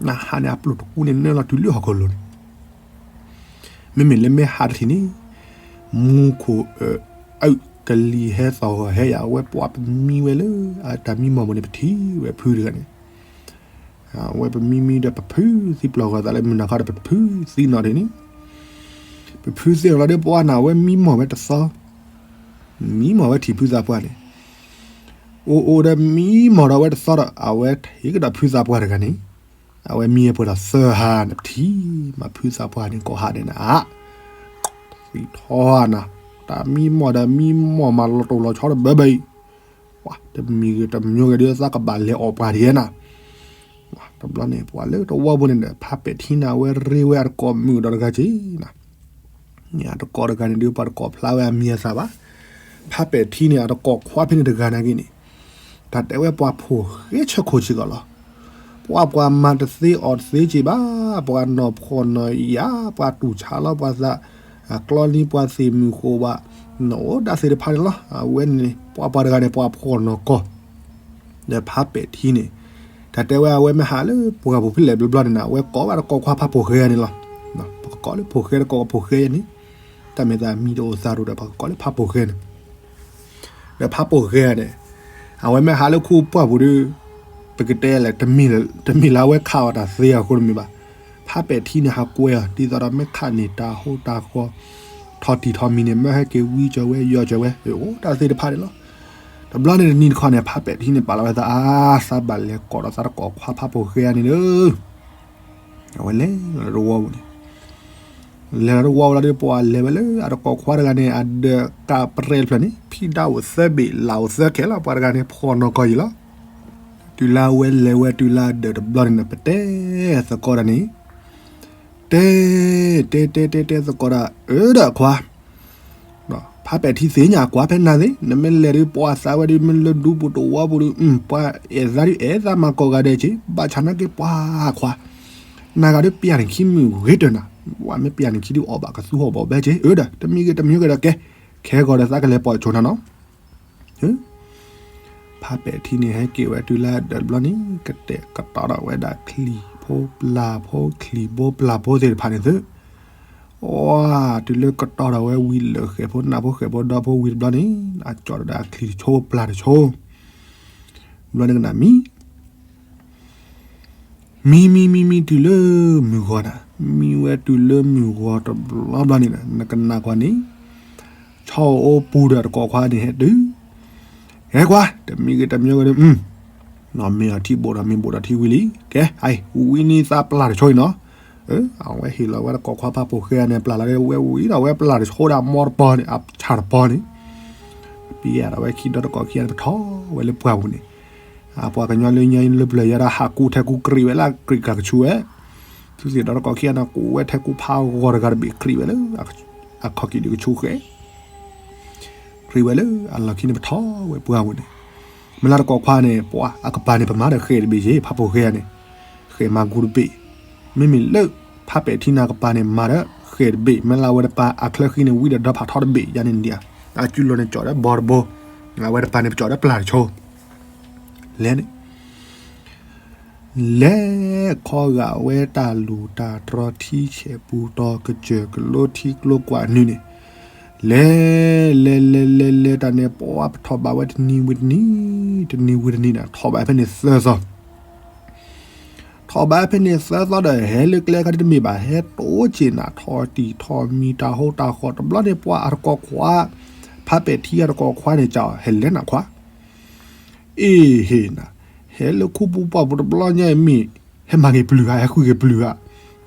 နဟးန့ၣ်အပျိၢ်တကူန့ၣ်နၢလီၤတုၤလၢဟီၣ်ခိၣ်လိၤန့ၣ် မ့မ့ၢ်လၢမ့ၢ်ဟးတထံၣ်န့ၣ် မူခိၣ်အၢ အၢ ကလံၤဟဲသီၣ်ဂီၤဟဲယၤ အဝဲပှၤပမံဝဲလၢ အတၢ်မံမီၢ်ပူၤန့ၣ် ပထံၣ်ဝဲဖုတဂၤန့ၣ်, အဝဲပမံမံဒီးပဖုသံပျီၢ်ဂီၤသးလၢမုၢ်နၤခီဒီး ပဖုသံနီၤဒီး ပှၤနၤဝဲမံမီၢ်ဝဲတသီ, မံမီၢ်ဝဲထံၣ်ဖုသးပှၢ်န့ၣ်, အိၣ်အိၣ်ဒီးမံမီၢ်ဒီးဝဲတသီဒီး အဝဲထံၣ်ကဒီးဖုသးပှၢ်တဂၤန့ၣ်, အဝဲမံဝဲပှဲၤဒီးသၢဟါန့ၣ် ပထံၣ်မးဖုသးပှၢ်န့ၣ် ကိးဟါဒဲးန့ၣ် အါ သံထီနၤ, တၢ်မံမီၢ်ဒီးမံမီၢ်မးလီၤတိၢ်လီၤဆီဒီးဘၢဘၢအံၤ, ပှၤတမံၤဂ့ၤတမံၤဂ့ၤဒီးသးကဘၣ်လဲၤအီၣ်ပှၤဒ်န့ၣ်, တဘျီန့ၣ် ပှၤလၢတဝီပူၤန့ၣ်ဒီး ဖးပဲာ်ထံန့ၣ် အဝဲရ့ဝဲအတကိးမုၣ်ကဒီးတဂၤက့ၤနၤ, န့ၣ်အတကိးတဂၤန့ၣ်ဒီး ပှၤတကိးဖျါဝဲအမံၤအသၣ်ဘၣ်, ဖးပဲာ်ထံန့ၣ် အတကိးခွါဖဲန့ၣ်တဂၤနာ်က့န့ၣ်, တၢ်တဲဝဲပှၤဖိၣ်ဃဲဆၢခိၣ်စ့ၢ်ကီးလီၤ. ပှၤပှၤမၤတသ့အီၣ်တသ့က့ၤဘၣ်, ပှၤနီၢ်ဖှီၣ်နီၢ်ယာ်, ပှၤတူၢ်ဆါလီၤပှၤသး, ကျီလံပှၤသ့ၣ်မုၣ်ဃိးဘၣ်, နအိၣ်ဒၣ်သ့ၣ်တဖၣ်န့ၣ်လီၤ. အဝဲန့ၣ် ပှၤပှၤတဂၤန့ၣ် ပှၤဖှီၣ်နီၢ်ကီၢ် ဒီးဖးပဲာ်ထံန့ၣ်, တၢ်တဲဝဲအဝဲမ့ၢ်ဟးလၢပှၢ်ပူၤဖဲလဲၣ်ဘျီဘျီန့ၣ်နၤ, အဝဲကိးဘၣ်တကိးခွါဖးဖိၣ်ဃဲန့ၣ်လီၤ. ပကကိးလၢဖိၣ်ဃဲတကိးဖိၣ်ဃဲန့ၣ်, တၢ်မဲာ်သးမံတအိၣ်သးတအိၣ်ဒီး ပှၤကကိးလၢဖးဖိၣ်ဃဲန့ၣ်, ဒီးဖးဖိၣ်ဃဲန့ၣ်, အဝဲမ့ၢ်ဟးလၢခူပှၢ်ပူၤဒီး, ပကတဲလဲၣ်, တမ့ၢ်လၢအဝဲခးအီၣ်တၢ်သ့အဃိတမ့ၢ်ဘၣ်. ဖးပဲာ်ထံန့ၣ် ဟးကွဲအီၤ ဒ်သိးဒီးမ့ၢ်ခးန့ၢ်တၢ်ဟိတၢ်ဃီ, ထီၣ်တံၢ်ထီၣ်မံၤန့ၣ် မ့ၢ်ဟဲက့ၤဝံကၠီၤဝဲယီၤကၠီၤဝဲ, အိၣ်တၢ်သ့ၣ်တဖၣ်န့ၣ်လီၤ. တဘျီန့ၣ်တနံၤတခီန့ၣ် ဖးပဲာ်ထံန့ၣ် ပာ်လီၤဝဲသးအါ, သးဘၣ်လဲၤကိးဒီးသးတကိးခွါဖးဖိၣ်ဃဲန့ၣ်ဒီး အဝဲလဲၤလီၤတဝီပူၤန့ၣ်, လဲၤလီၤတဝီပူၤလီၤဒီး ပှၤလဲၤဝဲလၢအတကိးခွါတဂၤန့ၣ် အဒၢးကးပြဲတဖျၢၣ်န့ၣ်, ဖံးဒါအိၣ်သၢဘ့ၣ် လၢ်အိၣ်သၢခဲလီၤ. ပှၤတဂၤန့ၣ် ဖှီၣ်နီၢ်ကီၢ်ယံၤလီၤ. တုၤလၢအဝဲလဲၤဝဲတုၤလၢအဒၢးတဘျီန့ၣ် ပတဲသကိးတၢ်န့ၣ်, တဲ, တဲတဲတဲတဲသကိးတၢ်, အၢ ဒီးခွါ ဖးပဲာ်ထံသ့ၣ်ညါကွၢ်ဖဲနၤသ့ၣ်, နမ့ၢ်လဲၤဒီးပှၤသးဝဲဒီး မ့ၢ်လၢဒူပူၤတဝီပူၤဒီး, ပှၤအဲၣ်သးဒီး အဲၣ်သးမၤကိးဂၤဒဲးက့ၤ, ဘၣ်ဆၣ်နာ်က့ပှၤခွါ, နၤဂၤဒီးပျၢ်န့ၣ်ခံမုၢ်ဂ့ၤတၢၢ်နၤ, ပှၤမ့ၢ်ပျၢ်န့ၣ်ခံဒုးအီၣ်ဘၣ်ကသူအီၣ်ဘၣ်ဘဲက့ၤ, အၢ ဒီး တမံၤဂ့ၤတမံၤဂ့ၤဒီးကဲ, ခဲဂီၤဒီးသးကလဲၤပိာ်ဆိနၤနီၤ. ဖးပဲာ်ထံန့ၣ်ဟဲက့ၤဝဲတုၤလၢအဒၢးတဘျီန့ၣ် ကတဲာ်ကတီၤထီၣ်ဝဲဒၣ်ချံၣ်ဖိပျၢ်ဖိ ချံၣ်ဘိပျၢ်ဘိသ့ၣ်တဖၣ်န့ၣ်သု, အီ တုၤလၢကတီၤထီၣ်ဝဲဝံၤလၢာ် ဃဲၣ်ဖိနၢ်ဖိဃဲၣ်ဖိဒီဖိဝံၤတဘျီန့ၣ် အကၠီၣ်ဒီးဒၣ်ချံၣ်တဆိပျၢ်တဆိ, ဘျီန့ၣ်ကနၣ်မံၤ မံမံမံမံတုၤလၢမုၢ်ဂီၤနၤ, မံဝဲတုၤလၢမုၢ်ဂီၤတဘျီဘျီန့ၣ် နကနၣ်ကွၢ်န့ၣ်, ဆီအိၣ်ပူၤဒီးတကိးခွါန့ၣ်ဟဲတုၤ, ဟဲကွၢ် တမံၤဂ့ၤတမံၤဂ့ၤဒီး နီၢ်မ့ၢ်အီၤထံဘိးဒီးမ့ၢ်ဘိးဒီးထံဝံၤလံ, ကဲ ဝံၤန့ၣ်သးပျၢ်တဆိအံၤနီၤ, အဝဲဟ့ၣ်လီၤဝဲတကိးခွါဖးပိာ်ဃဲန့ၣ် ပျၢ်လီၤဒီးဝဲဝံၤဒီးဝဲပျၢ်တဆိဒၣ်မီတပီၤန့ၣ် အဆၣ်တပီၤန့ၣ်, ပျၢ်ဒီးဝဲခံဒီတကိးခံဂၤန့ၣ် ပထီၣ်ဝဲလၢပှၢ်ပူၤန့ၣ်, အပှၤကညီလၢညါလၢပျၢၤယၤဒီးဟးကူထဲကူကြံးဝဲလၢအကြံးကၤကဆူဝဲ, သုသ့ၣ်ဒီတကိးခံဂၤန့ၣ် ကူဝဲထဲကူဖးဂီၤတဂၤတဘ့ၣ်ကြံးဝဲလၢ အခီၣ်က့ၤဒုးကဆူဃဲ ကြံးဝဲလၢအလီၢ်ခံန့ၣ်ပထီၣ်ဝဲပှၢ်ပူၤန့ၣ်, မ့ၢ်လၢတကိးခွါန့ၣ် ပှၤအကပၤန့ၣ် ပမၤဒီးဃဲးတဘ့ၣ်ယ့ၣ် ဖးပိာ်ဃဲန့ၣ်, ဃဲးမၤကူတဘ့ၣ်, မ့မ့ၢ်လၢ ဖးပဲာ်ထံနၤကပၤန့ၣ် မၤဒီးဃဲးတဘ့ၣ် မ့ၢ်လၢအဝဲတပၤအချၢဃံန့ၣ် ဝံဒီးဒီဖးထီတဘ့ၣ်ယါန့ၣ်ဒံးဧါ, အစုလီၤန့ၣ်ကၠီးဒီးဘီတဘိ, အဝဲတပၤန့ၣ် ပကၠီးဒီးပျၢ်တဆိ, လဲၤန့ၣ် လဲၤခီဂာ်ဝဲတၢ်လူၢ်တၢ်တြီထံဆဲးပူၤတီၤကစၢၢ်ကလိထံကျိကွၢ်နုာ်န့ၣ်, လဲၤ လဲၤ လဲၤ လဲၤ လဲၤတၢ်န့ၣ် ပှၤပထီၣ်ဘးဝဲတနံၤဝံၤတနံၤ, တနံၤဝံၤတနံၤန့ၣ် ထီၣ်ဘးဖဲန့ၣ်သၢသီ ထီၣ်ဘးဖဲန့ၣ်သၢသီဒီး ဟဲလၢကျဲခါဒ်တမ့ၢ်ဘၣ် ဟဲတိစ့ၢ်နၤ ထီၣ်တံၢ်ထီၣ်မံၤ တၢ်ဟိတၢ်ဃီၤ တဘျီန့ၣ် ပှၤအတကိးခွါ ဖးပဲာ်ထံအတကိးခွါန့ၣ် ကဟဲလဲၤနၤခွါ အ့ၣ်ဟ့ၣ်နၤ, ဟဲလၢခူပူၤပှၢ်ပူၤတဘျီညါအံၤမ့ၢ် ဟဲမၤဂ့ၤပျုၤဧါ ဟဲဃုဂ့ၤပျုၤဧါ,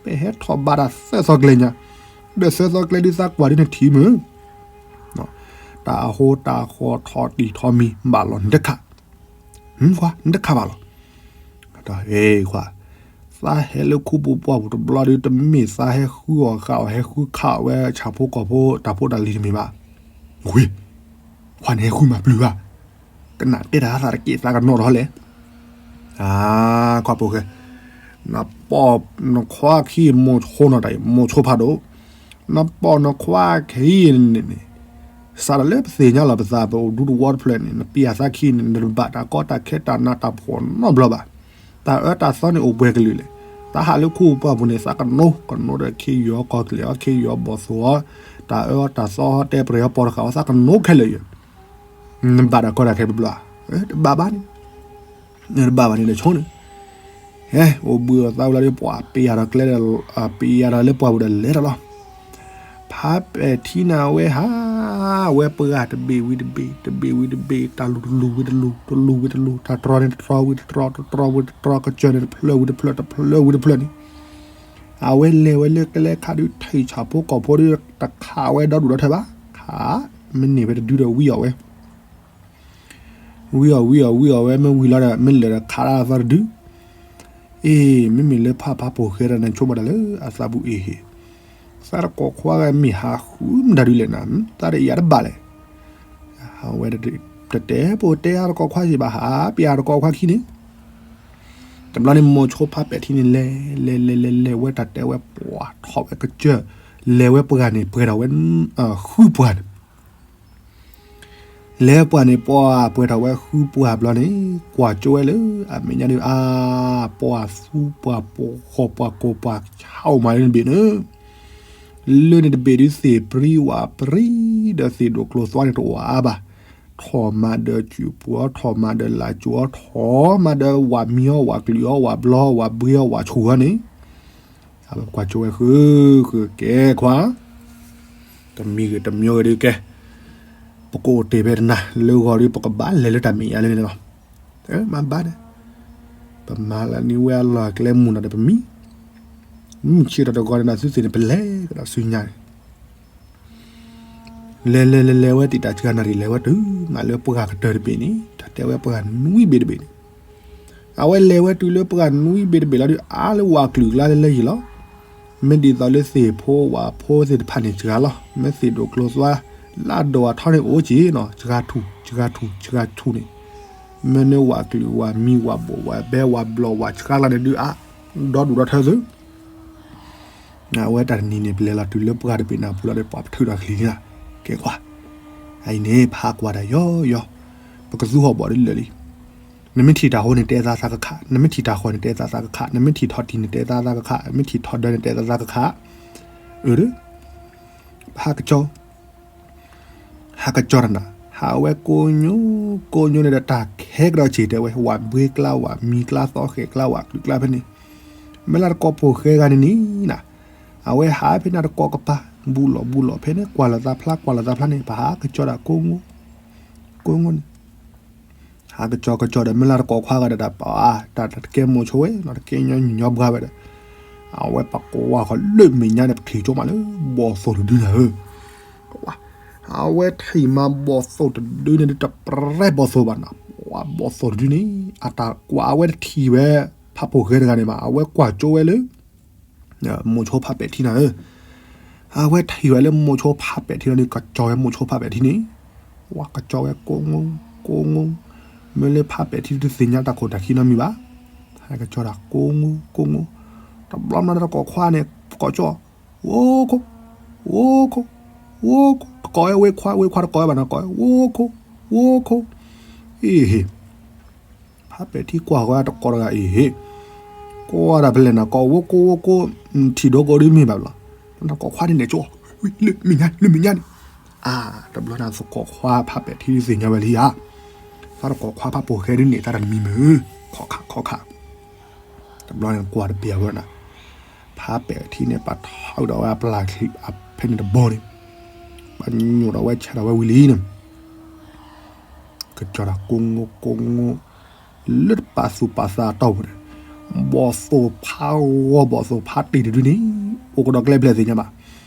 ပဟဲထီၣ်ဘးတၢ်သၢသီကျဲညါ, ဒီးသၢသီကျဲဒုးသးကွၢ်ဒ်နထံၣ်မုၢ် တၢ်ဟိတၢ်ဃီၤထီၣ်တံၢ်ထီၣ်မံၤ ဘၣ်လီၤနတခး, နတခးဘၣ်လီၤ, အ့ၣ်ခွါ, သးဟဲလၢခူပူၤပှၢ်ပူၤတဘျီဒုး တမ့ၢ်သးဟဲဃုအီၣ်ဃာ်အီၣ် ဟဲဃုခးအီၣ်ဝဲဆၣ်ဖိကီၢ်ဖိတၢ်ဖိတၢ်လံၤတမ့ၢ်ဘၣ်, ဝ့ၢ်, ခွါန့ၣ်ဟဲဃုမၤပျုၤဧါ, ကနၣ်တဲတၢ်သးတက့ၢ်သးကနိးထီၣ်လဲၣ် အါ, ခွါပိာ်ဃဲ, နပိာ်နခွါခံမိၢ်ဆိနီၤတၢ်အံၤ မိၢ်ဆိဖးဒိၣ်, နပိာ်နခွါခံန့ၣ်န့ၣ်, စးထီၣ်လၢပသ့ၣ်ညါလီၤပသးပအိၣ်ဒူတဝီတဖျၢၣ်န့ၣ် နပျံၤအသးခံန့ၣ် နတဘၣ်တၢ်ကီတၢ်ခဲတၢ်နးတၢ်ဖှီၣ်နီတဘျီဘၣ်, တၢ်အၢတၢ်သီန့ၣ်အိၣ်ပှဲၤကလုာ်လဲၣ်, သးဟးလၢခူပူၤပှၢ်ပူၤန့ၣ် သးကနိး ကနိးဒီးခ့ယီၤကီၢ်ကျဲၤအီၤ ခ့ယီၤဘီၣ်သိၣ်အီၤ, တၢ်အၢအီၤတၢ်သီအီၤတဲပြဲၤအီၤပိာ်တဃာ်အီၤ သးကနိးခဲလၢာ်ယဲၢ် နဘၣ်တၢ်ကီတၢ်ခဲတဘျီ, တဘၣ်ဘၣ်န့ၣ်, တဘၣ်ဘၣ်န့ၣ်ဒီးဆိန့ၣ်, ဟဲ အိၣ်ဘှံးအိၣ်သါဝဲလီၤဒီး ပှၤပယၤထီၣ်ကျဲဒီး, ပယၤထီၣ်လၢပှၢ်ပူၤဒီးလဲၤထီၣ်လီၤ, ဖးပဲာ်ထံနၤဝဲဟး, ဝဲပှၢ်တဘ့ၣ်ဝံၤတဘ့ၣ် တဘ့ၣ်ဝံၤတဘ့ၣ် တၢ်လူၢ်တလူၢ်ဝံၤတလူၢ် တလူၢ်ဝံၤတလူၢ် တၢ်တြီန့ၣ်တတြီဝံၤတတြီ တတြီဝံၤတတြီ ကစၢၢ်န့ၣ်တဖျၢၣ်ဝံၤတဖျၢၣ် တဖျၢၣ်ဝံၤတဖျၢၣ်န့ၣ် အဝဲလဲၤဝဲလၢကျဲခါဒုး ထံၣ်ဆၣ်ဖိကီၢ်ဖိဒုး တခးဝဲဒီဒူၣ်ဒီထၢဘၣ်, ခး, မ့ၢ်န့ၢ်ဝဲတဒုဒီးဝံအီၣ်ဝဲ, ဝံအီၣ်ဝံအီၣ်ဝံအီၣ်ဝဲ မ့ၢ်ဝံလီၤဒီး မ့ၢ်လဲၤဒီးခးတၢ်သီတဒု, အ့ၣ် မ့မ့ၢ်လၢဖးဖးပိာ်ဃဲတၢ်န့ၣ် ဆိဘၣ်တၢ်လၢအသးပူၤအ့ၣ်ဟ့ၣ်, သးတကိးခွါဂၤမ့ၢ်ဟးဃုမတၤဒုလဲၣ်နၤ, သးတယာ်တဘၣ်လဲၣ် အဝဲတတဲပတဲအါတကိးခွါယံၤဘၣ် ဟးပယၤတကိးခွါခံန့ၣ်, တဘျီန့ၣ်မိၢ်ဆိဖးပဲာ်ထံန့ၣ် လဲၤ လဲၤ လဲၤ လဲၤ လဲၤဝဲတၢ်တဲဝဲပှၤထီၣ်ဝဲကစၢၢ်, လဲၤဝဲပှၢ်န့ၣ် ပှဲၤထီၣ်ဝဲ ဃုပှၢ်န့ၣ် လဲၤပှၢ်န့ၣ် ပှၤပှဲၤထီၣ်ဝဲဃုပှၢ်ဘျီန့ၣ် ကွၢ်ကၠိဝဲလၢအမဲာ်ညါဒုး အါ, ပှၤသူပှၤပိာ်ဃီၤပှၤကိးပှၤဆါအိၣ်မးလၢန့ၣ်တဘ့ၣ်န့ၣ်, လၢန့ၣ်တဘ့ၣ်ဒုး သ့ၣ်ပြံဝၣ်ပြံ ဒီးသ့ၣ်ဒိၣ်ကျိၤသွါန့ၣ်တအိၣ်အါဘၣ်, ထီၣ်မးဒီးစူၣ်ပူၤအီၤ ထီၣ်မးဒီးလၢ်စူၤအီၤ ထီၣ်မးဒီးဝၣ်မံအီၤ ဝၣ်ကလုာ်အီၤ ဝၣ်ဘျီအီၤ ဝၣ်ဘှ့အီၤ ဝၣ်ဆူၣ်အီၤန့ၣ် အဝဲကွၢ်ကၠိဝဲဃု, ဃုကဲခွါ, တမံၤဂ့ၤတမံၤဂ့ၤဒုးကဲ, ပကအိၣ်တ့ၢ်ဖဲတနၤ လၢဂီၤဒုး ပကဘၣ်လဲၤလၢတၢ်မဲာ်ညါလၢန့ၣ်လီၤ. မ့ၢ်ဘၣ်န့ၣ်, ပမၤလၢန့ၢ်ဝဲအလီၢ်အကျဲမုၢ်နၤဒီးပမံ, မုၢ်ဆ့ၣ်ထီၣ်တဂီၤန့ၣ်ဒီး သုသ့ၣ်န့ၣ် ပလဲၤကဒီးဆူညါန့ၣ် လဲၤလဲၤလဲၤလဲၤဝဲ တံာ်တာ်စှၤနၣ်ရံၣ် လဲၤဝဲတုၤ မးလၢပှၢ်ကတၢၢ်တဘ့ၣ်န့ၣ် တၢ်တဲဝဲပှၢ်နွံဘ့ၣ်တဘ့ၣ်န့ၣ်, အဝဲလဲၤဝဲတုၤလၢပှၢ်နွံဘ့ၣ်တဘ့ၣ်လီၤဒုး အါလၢဝၣ်ကလုာ်ကျါလၢလၢယံၤလီၤ. မ့ၢ်ဒ်သိးလၢသ့ၣ်ဖိဝၣ်ဖိသ့ၣ်တဖၣ်န့ၣ်စှၤလီၤ. မ့ၢ်သ့ၣ်ဒိၣ်ကျိၤသွါ လၢအဒိၣ်အထီန့ၣ်အိၣ်က့ၤနီၤ စှၤထူၣ် စှၤထူၣ် စှၤထူၣ်န့ၣ်, မ့ၢ်န့ၢ်ဝၣ်ကလုာ်ဝၣ်မံဝၣ်ဘိၣ်ဝၣ်ဘဲဝၣ်ဘျီၣ်ဝၣ်စှၤလီၤန့ၣ်ဒုး အါ ဒီဒူၣ်ဒီထၢသု အဝဲတၢ်တနံၤန့ၣ် ပလဲၤလီၤတုၤလၢပှၢ်တဘ့ၣ်နၢ်ပူၤလီၤဒီး ပှၤပထုးထီၣ်ကလံၤန့ၣ်လီၤ. ကဲကွၢ်, အအံၤန့ၣ် ဖးကွၢ်တၢ်ယီယီ, ပကသူဟီၣ်ဘီၣ်ဒ်လၢာ်လံ. နမ့ၢ်ထံၣ်တၢ်ဟိန့ၣ် တဲသးသးကခး, နမ့ၢ်ထံၣ်တၢ်ဃီန့ၣ် တဲသးသးကခး, နမ့ၢ်ထံၣ်ထီၣ်တံၢ်န့ၣ် တဲသးသးကခး, နမ့ၢ်ထံၣ်ထီၣ်ဒၢန့ၣ် တဲသးသးကခး, အၢ ဟးကစီၤ ဟးကစီၤတနၤ, ဟးဝဲကိးညိ ကိးညိန့ၣ်ဒီး တၢ်ခဲကဒီးဆံးတဲဝဲ ဝၣ်ဘှ့ကျါ ဝၣ်မံကျါ သီဃဲၤကျါ ဝၣ်ကလုာ်ကျါဖဲန့ၣ်, မ့ၢ်လၢတကိးဖိၣ်ဃဲတဂၤန့ၣ်န့ၣ်နီၤ, အဝဲဟးဖဲန့ၣ်တကိးကပၤ ဘူးလီၤဘူးလီၤဖဲန့ၣ် ကွၢ်လိာ်သးဖျါ ကွၢ်လိာ်သးဖျါန့ၣ် ပဟးကစီၤဒၣ်ကိးငိ ကိးငိန့ၣ် ဟးကစီၤကစီၤဒီး မ့ၢ်လၢတကိးခွါဂၤဒီး တၢ်ပာ်တၢ်တကဲမိၤဆိဝဲနီၤ တကဲညီညီဘှါဝဲဒီး အဝဲပကွၢ်ဃီၤလၢမဲာ်ညါန့ၣ် ပထံၣ်ကၠိမးလၢ ဘီၣ်သိၣ်တဒုန့ၣ်ဧၢ အဝဲထံၣ်မးဘီၣ်သိၣ်တဒုန့ၣ် တပြဲၢ်ဘီၣ်သိၣ်ဘၣ်နီၤ, ပှၤဘီၣ်သိၣ်တဒုန့ၣ် အတၢ်ကွၢ်အဝဲတထံၣ်ဝဲ ဖးဖိၣ်ဃဲတဂၤန့ၣ်ဘၣ်, အဝဲကွၢ်ကၠိဝဲလၢ မိၤဆိဖးပဲာ်ထံနၤဧၢ, အဝဲထံၣ်ဝဲလၢမိၤဆိဖးပဲာ်ထံလီၤန့ၣ် ကစီၤဝဲမိၤဆိဖးပဲာ်ထံန့ၣ်, ဝဲကစီၤဝဲကိးငိ ကိးငိ, မ့ၢ်လၢဖးပဲာ်ထံတသ့ၣ်ညါတၢ်ခိၣ်တၢ်ခံနီတမံၤဘၣ်, ဟဲကစီၤတၢ်ကိးငိ ကိးငိ, တဘျီမးတကိးခွါန့ၣ် ကိးကၠီ ဝိခိၣ် ဝိခိၣ် ဝိခိၣ်, တကိးဝဲဝ့ခွါ ဝ့ခွါတကိးဝဲဘၣ်နီၤ ကိးဝဲ ဝိခိၣ် ဝိခိၣ်, အ့ဟ့ၣ် ဖးပဲာ်ထံကွၢ်ဃီတကိးတဂၤအံၤဟ့ၣ်, ကွၢ်ဒၣ်ဖဲလဲၣ်နၤ ကိးဝိကိးဝိကိး, ထံၣ်ဒိကိးဒ်မ့ၢ်ဘၣ်ဘျီ, နကိးခွါန့ၣ်န့ၣ်ကၠိ, လၢမဲာ်ညါ လၢမဲာ်ညါန့ၣ်, အါ တဘျီန့ၣ်သကိးခွါဖးပဲာ်ထံသ့ၣ်ညါဝဲလံဧါ, သးတကိးခွါဖးပိာ်ဃဲဒ်န့ၣ် တၢ်တမံၤမုာ်, ခီခါခီခါ တဘျီန့ၣ်ကွၢ်တဘၣ်ဝဲနၤ, ဖးပဲာ်ထံန့ၣ် ပာ်ထီၣ်ဒီးဝဲအပျၢ်ချံအဖဲန့ၣ်တဘီန့ၣ်, ပာ်ညိၣ်ဒီးဝဲဆဲးဒီးဝဲဝံၤလံန့ၣ်, ကစီၤတၢ်ကိးငိကိးငိ, လၢတပာ်သူၣ်ပာ်သးအတီၢ်ပူၤန့ၣ်, ဘီၣ်သိၣ်ဖးဂီၤဘီၣ်သိၣ်ဖးတ့ၢ်တဒုန့ၣ်, အိၣ်ကဒီးကျဲဖျဲၣ်သ့ၣ်ညါဘၣ်,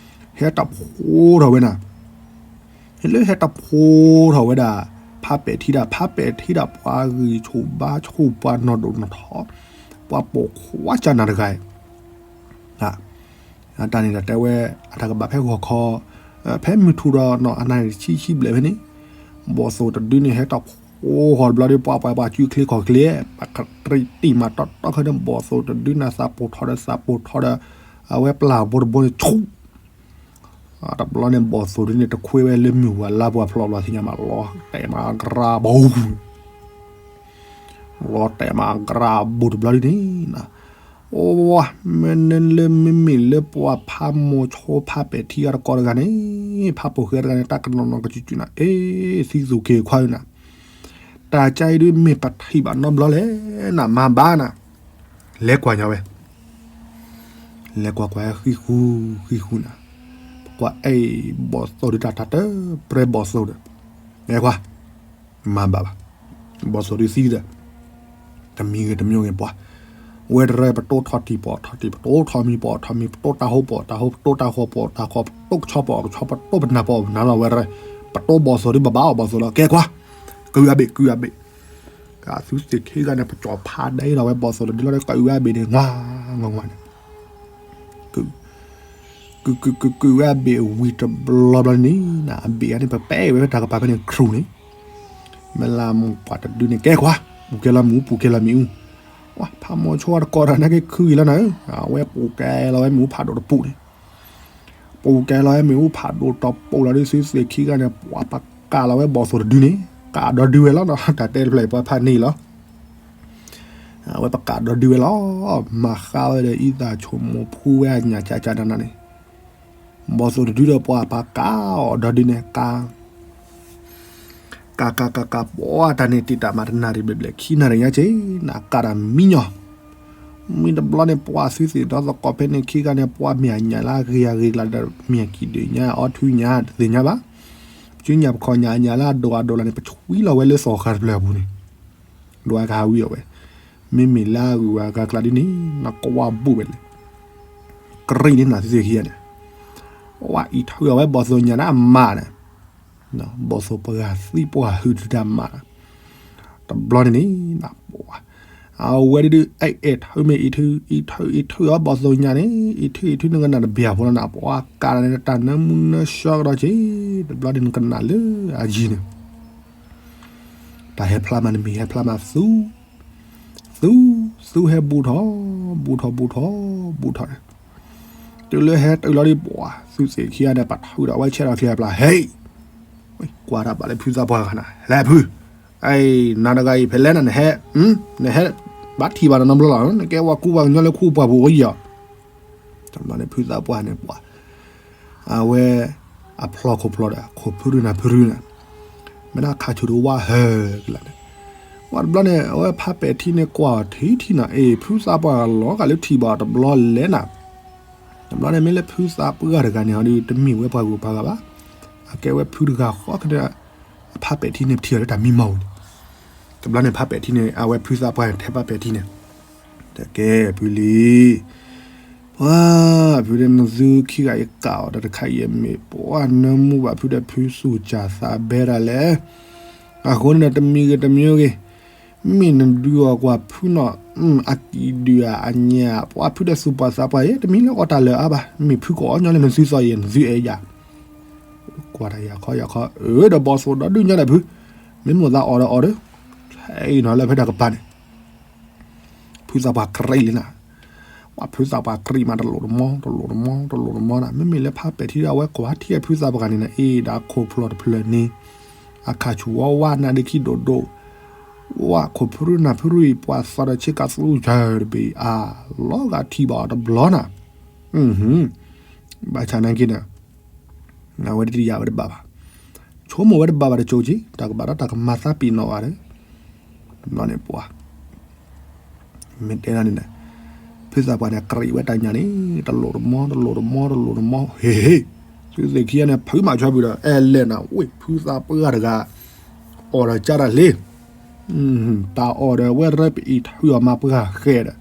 ဟဲတၢ်ဖိထီၣ်ဝဲနၤ လၢဟဲတၢ်ဖိထီၣ်ဝဲဒၣ်, ဖးပဲာ်ထံဒၣ် ဖးပဲာ်ထံဒၣ် ပှၤဂံၢ်ဆူၣ်ဘါဆူၣ် ပှၤနီၢ်ဒိၣ်နီၢ်ထီ, ပှၤပိာ်ခွါကၢ်နၤတဂၤ, တၢ်န့ၣ်ဒီးတဲဝဲ, အတၢ်ကဘၣ်ဖဲဂီၤခီ, ဖဲမုၢ်ထူၣ်ဒီးနီၢ်အနၢ်ဆံဆံဘျဲၣ်ဖဲန့ၣ်, ဘီၣ်သိၣ်တဒုန့ၣ် ဟဲတၢ်ဖိဃီၤတဘျီဒီး ပှၤပှၤပှၤစုချ့ခီၣ်ချ့, ပှၤကတံၢ်တံၢ်မၤတီတီခဲဒီး ဘီၣ်သိၣ်တဒုန့ၣ် သးပိာ်ထီဒီးသးပိာ်ထီဒီး, အဝဲပျၢ်ဘိတဘိန့ၣ်ဆူၣ် တဘျီန့ၣ် ဘီၣ်သိၣ်ဒုန့ၣ် တခွဲဝဲလၢမုၢ်ဝၤလါပှၤဖျိးဘျီသ့ၣ်ညါမး လီၤတဲာ်မးအကရၢဘိ, လီၤတဲာ်မးအကရၢဘိတဘျီဒ်န့ၣ်, အိ, မ့ၢ်နလၢမ့မ့ၢ်လၢပှၤဖးမိၤဆိဖးပဲာ်ထံအတကိးတဂၤန့ၣ်, ဖးပိာ်ဃဲတဂၤန့ၣ် တၢ်ကနီၤနီၤကစုာ်စုာ်နၤ, အ့ သံသူၣ်က့ၤခွါနၤ, တၢ်ကါအံၤဒုးမ့ၢ်ပထံၣ်ဘၣ်နီတဘျီလဲၣ်နၤ မၤဘၣ်နၤ, လဲၤကွၢ်ညီဝဲ လဲၤကွၢ်ကွၢ်ဃံဃူ, ဃံဃူနၤ, ပကွၢ်အဲၣ်ဘီၣ်သိၣ်ဒုးတၢ်တၢ်တပြဲၢ်ဘီၣ်သိၣ်ဒီး, လဲၤကွၢ်, မၤဘၣ်ဘၣ်, ဘီၣ်သိၣ်ဒုးသံဒီး, တမံၤဂ့ၤတမံၤဂ့ၤပှၤ, ဝဲတရၢပတိၢ်ထီၣ်တံၢ်ပီၣ်ထီၣ်တံၢ် ပတိၢ်ထီၣ်မံပီၣ်ထီၣ်မံ ပတိၢ်တၢ်ဟိပီၣ်တၢ်ဟိ ပတိၢ်တၢ်ဃီပီၣ်တၢ်ဃီ ပတိၢ်ကဆီပီၣ်ကဆီ ပတိၢ်ပနၢ်ပီၣ်ပနၢ်လီၤဝဲရၢ, ပတိၢ်ဘီၣ်သိၣ်ဒုးဘၣ်ဘၣ်အီၣ်ဘီၣ်သိၣ်လီၤ ကဲကွၢ်, ကုၢ်အဘ့ၣ် ကုၢ်အဘ့ၣ် ကသုသ့ၣ်ခံဂၤန့ၣ် ပကၠီၣ်ဖးဒဲလီၤဝဲဘီၣ်သိၣ်တဒုလီၤဒီး ကုၢ်အဘ့ၣ်န့ၣ် ငါငါဝါန့ၣ်, ကုၢ်, ကုၢ် ကုၢ် ကုၢ် ကုၢ်ဝဲအဘ့ၣ်ဝံၤတဘျီဘျီန့ၣ်, အဘ့ၣ်အန့ၣ် ပပဲဝဲဖဲတၢ်ကပၤဖဲန့ၣ်ခရူၣ်န့ၣ်, မ့ၢ်လၢမိၢ်ပှၢ်တဒုန့ၣ် ကဲကွၢ်, ပူၤကဲလီၤမ့ၣ်အူ ပူၤကဲလီၤမ့ၣ်အူ, ဝဲဖးမိၤဆိတကိးတၢ်န့ၣ်က့ၤခုအံၤလီၤနၤဧၢ, အဝဲပူၤကဲလီၤဝဲမ့ၣ်အူဖးဒိၣ်တပူၤန့ၣ် ပူၤကဲလီၤဝဲမ့ၣ်အူဖးဒိၣ်တပူၤလီၤဒီး သုသ့ၣ်ခံဂၤန့ၣ် ပှၤပကးလီၤဝဲဘီၣ်သိၣ်တဒုန့ၣ် ကးဒီဒုဝဲလီၤ, တၢ်တဲတဖျၢၣ်အံၤပှၤဖးန့ၢ်လီၤ, အဝဲပကးဒီဒုဝဲလီၤ, မၤဃါဝဲဒီးအံသၣ်ဆိမိၣ်ဖှူဝဲအညၣ်ကၢ်ကၢ်နးနးန့ၣ်, ဘီၣ်သိၣ်တဒုဒီးပှၤပကးအီၤဒီဒုန့ၣ် ကး ကး ကး ကး ကး ပှၤတၢ်န့ၣ်တံာ်တာ်မးတနၣ်ရံၣ်ဘျဲၣ်ဘျဲၣ်ခံနၣ်ရံၣ်ညါက့ၤ နကးတၢ်မံညီၤ, မ့ၢ်တဘျီန့ၣ် ပှၤသုသ့ၣ်ဒီးသကိးဖဲန့ၣ်ခံဂၤန့ၣ် ပှၤမ့ၢ်အညၣ်လၢအဂ့ၤအဂ့ၤကျါဒီး မ့ၢ်အကံၣ်ဒုးညါ အီထူညါ တသ့ၣ်ညါဘၣ်, ပစုညၣ်ပခီၣ်ညၣ်အညၣ်လၢအဒိၣ်အဒိၣ်လၢန့ၣ် ပဆွံလီၤဝဲလၢသီၣ်ဃာ်တဖျၢၣ်အပူၤန့ၣ်, ဒွးကဟးဝံၤအီၤဝဲ, မ့မ့ၢ်လၢအဂုၤအဂၤကျါဒ်န့ၣ် နကွၢ်ဘူးဝဲလဲၣ် ကရံၣ်န့ၣ်နသုသ့ၣ်ခံဂၤန့ၣ်, ပှၤအံးထုးအီၤဝဲဘီၣ်သိၣ်ညၣ်န့ၣ်အမးန့ၣ်, ဘီၣ်သိၣ်ပှၤသံပှၤဟုၣ်တဒုမး, တဘျီန့ၣ်န့ၣ်, အဝဲဒုး အဲၣ်အဲၣ်ထုးမ့ၢ်အံးထုး အံးထုးအံးထုးအီၤဘီၣ်သိၣ်ညၣ်န့ၣ် အံးထုးအံးထုးန့ၣ်ကနၣ်တဘၣ်ဖိလီၤနၤ ပှၤကးတၢ်န့ၣ်တၢ်နၢမူနၢဆှီကဒီးက့ၤ, တဘျီန့ၣ်နကနၣ်လၢအယံၤန့ၣ် တၢ်ဟဲဖျါမးတမံၤဟဲဖျါမးသူ, သူ, သူဟဲဘူးထီၣ်, ဘူးထီၣ်ဘူးထီၣ်, ဘူးထီၣ်န့ၣ်, တုၤလၢဟဲတုၤလီၤဒ်ပှၤ သုသ့ၣ်ခံဂၤန့ၣ် ပာ်ထီၣ်ဝံၤဒီးအဝဲဆဲးထီၣ်ချံအပျၢ် ဟဲ, ကွၢ်တၢ်ဘၣ်လၢဖုသးပှၢ်ဂၤနၤ လဲၤဖု, နၤတဂၤအံၤဖဲလဲၣ်နၤ နဟဲ, နဟဲ, ဘၣ်ထံၣ်ဘၣ်နနီတဘျီလီၤ နကဲဝဲကူပှၤကညီလၢခူပှၢ်ပူၤအံၤယီၤ တဘျီန့ၣ်ဖုသးပှၢ်န့ၣ်ပှၤ, အဝဲ, အဖျီခိၣ်ဖျီဒီး ခိၣ်ဖုရူနၤဖုရူနၤ, မ့ၢ်ဒၣ်ခးဆူၣ်တဝါဟၢကလါန့ၣ်, ပှၤတဘျီန့ၣ် အဝဲဖးပဲာ်ထံန့ၣ်ကွၢ်အီၤထံထံနၤ အ့ၣ် ဖုသးပှၢ်လီၤဂာ်လၢထံၣ်ဘၣ်တဘျီလဲၣ်နၤ. တဘျီန့ၣ်မ့ၢ်လၢဖုသးပှၢ်တဂၤန့ၣ်ဟီဒုး တမ့ၢ်ဝဲပှၤဂုၤပှၤဂၤဘၣ်. အကဲဝဲဖုတဂၤဃီကဒၢ အဖးပဲာ်ထံန့ၣ်ပထံၣ်အီၤလၢတၢ်မံမီၢ်ပူၤန့ၣ်. တဘျီန့ၣ်ဖးပဲာ်ထံန့ၣ် အဝဲဖုသးပှၢ်န့ၣ် ထဲဖးပဲာ်ထံန့ၣ် တဲကဲဖုလံ ပှၤဖုဒီးနသုခံဂၤအံၤကးအီၤဒီးတခါအံၤမ့ၢ် ပှၤနၢမူဘၣ်ဖုဒီးဖုစူၢ်ကၢ်သးဘဲဒၣ်လဲၣ်. အဃိန့ၣ်ဒီး တမံၤဂ့ၤတမံၤဂ့ၤ, မ့ၢ်နဒုးအီၣ်ကွၢ်ဖုနီၤ, အကံၣ်ဒုးဧါ အညၣ်ဧါ, ပှၤဖုဒီးသူၣ်ပှၢ်သးပှၢ်အံၤ တမံၤလၢအီၣ်တၢ်လၢာ်အါဘၣ်, မ့ၢ်ဖုကအီၣ်ညီလၢနသုသီအံၤ နသုအဲၣ်ယၤ. ကွၢ်တၢ်ယၤခီယၤခီ အၢ ဒီးဘီၣ်သိၣ်ဒီဒုၣ်ညါဒီးဖု, မ့ၢ်မိၢ်သးအီၣ်ဒီးအီၣ်ဒီး, ဟဲအံၤနီၤလၢဖဲတၢ်ကပၤန့ၣ် ဖုသးပှၢ်ကရံၣ်လံနၤ, ပှၤဖုသးပှၢ်ကရံၣ်မး တလိၣ်တမီ တလိၣ်တမီ တလိၣ်တမီနၤ, မ့မ့ၢ်လၢဖးပဲာ်ထံဒီးအဝဲကွၢ်ထံၣ်ဖုသးပှၢ်တဂၤန့ၣ်နၤ အ့ၣ် ဒီးအခိၣ်ဖျီၣ်တဖျၢၣ်န့ၣ်, အခါဆူၣ်ဝါဝါနါဒ့ခံဒိၣ်ဒိၣ်, ဝါခိၣ်ဖုရူနၢ်ဖုရူအံၤ ပှၤသီဒီးဆ့ကၤသူယၢၢ်တဘ့ၣ်အါ, လီၤဂာ်ထံၣ်ဘၣ်အီၤတဘျီနၤ, ဘၣ်ဆၣ်နာ်က့န့ၣ် အဝဲတယာ်ဝဲတဘၣ်ဘၣ်, ဆိကမိၣ်ဝဲတဘၣ်ဘၣ်တကၠိက့ၤ, တၢ်ကဘၣ်ဒီးတၢ်ကမၤသးပ့ၤနီၣ်ဂၤဒီး, တဘျီန့ၣ်ပှၤ မ့ၢ်တဲဒၣ်န့ၣ်, ဖုသးပှၢ်န့ၣ် ကရံၣ်ဝဲတၢ်ညၣ်န့ၣ် တလိၣ်တမီ တလိၣ်တမီ တလိၣ်တမီ, ဟ့ၣ်ဟ့ၣ်, သုသ့ၣ်ခံဂၤန့ၣ် ဖုမၤဆီဘုဒီး အဲလဲၣ်နၤ ဝ့ၢ်ဖုသးပှၢ်တဂၤ, အီၣ်ဒီးကၢ်တၢ်လ့ တၢ်အီၣ်ဒီးအဝဲရဲပအံၤထုးအီၤမၤပှၢ်ဃဲဒီး,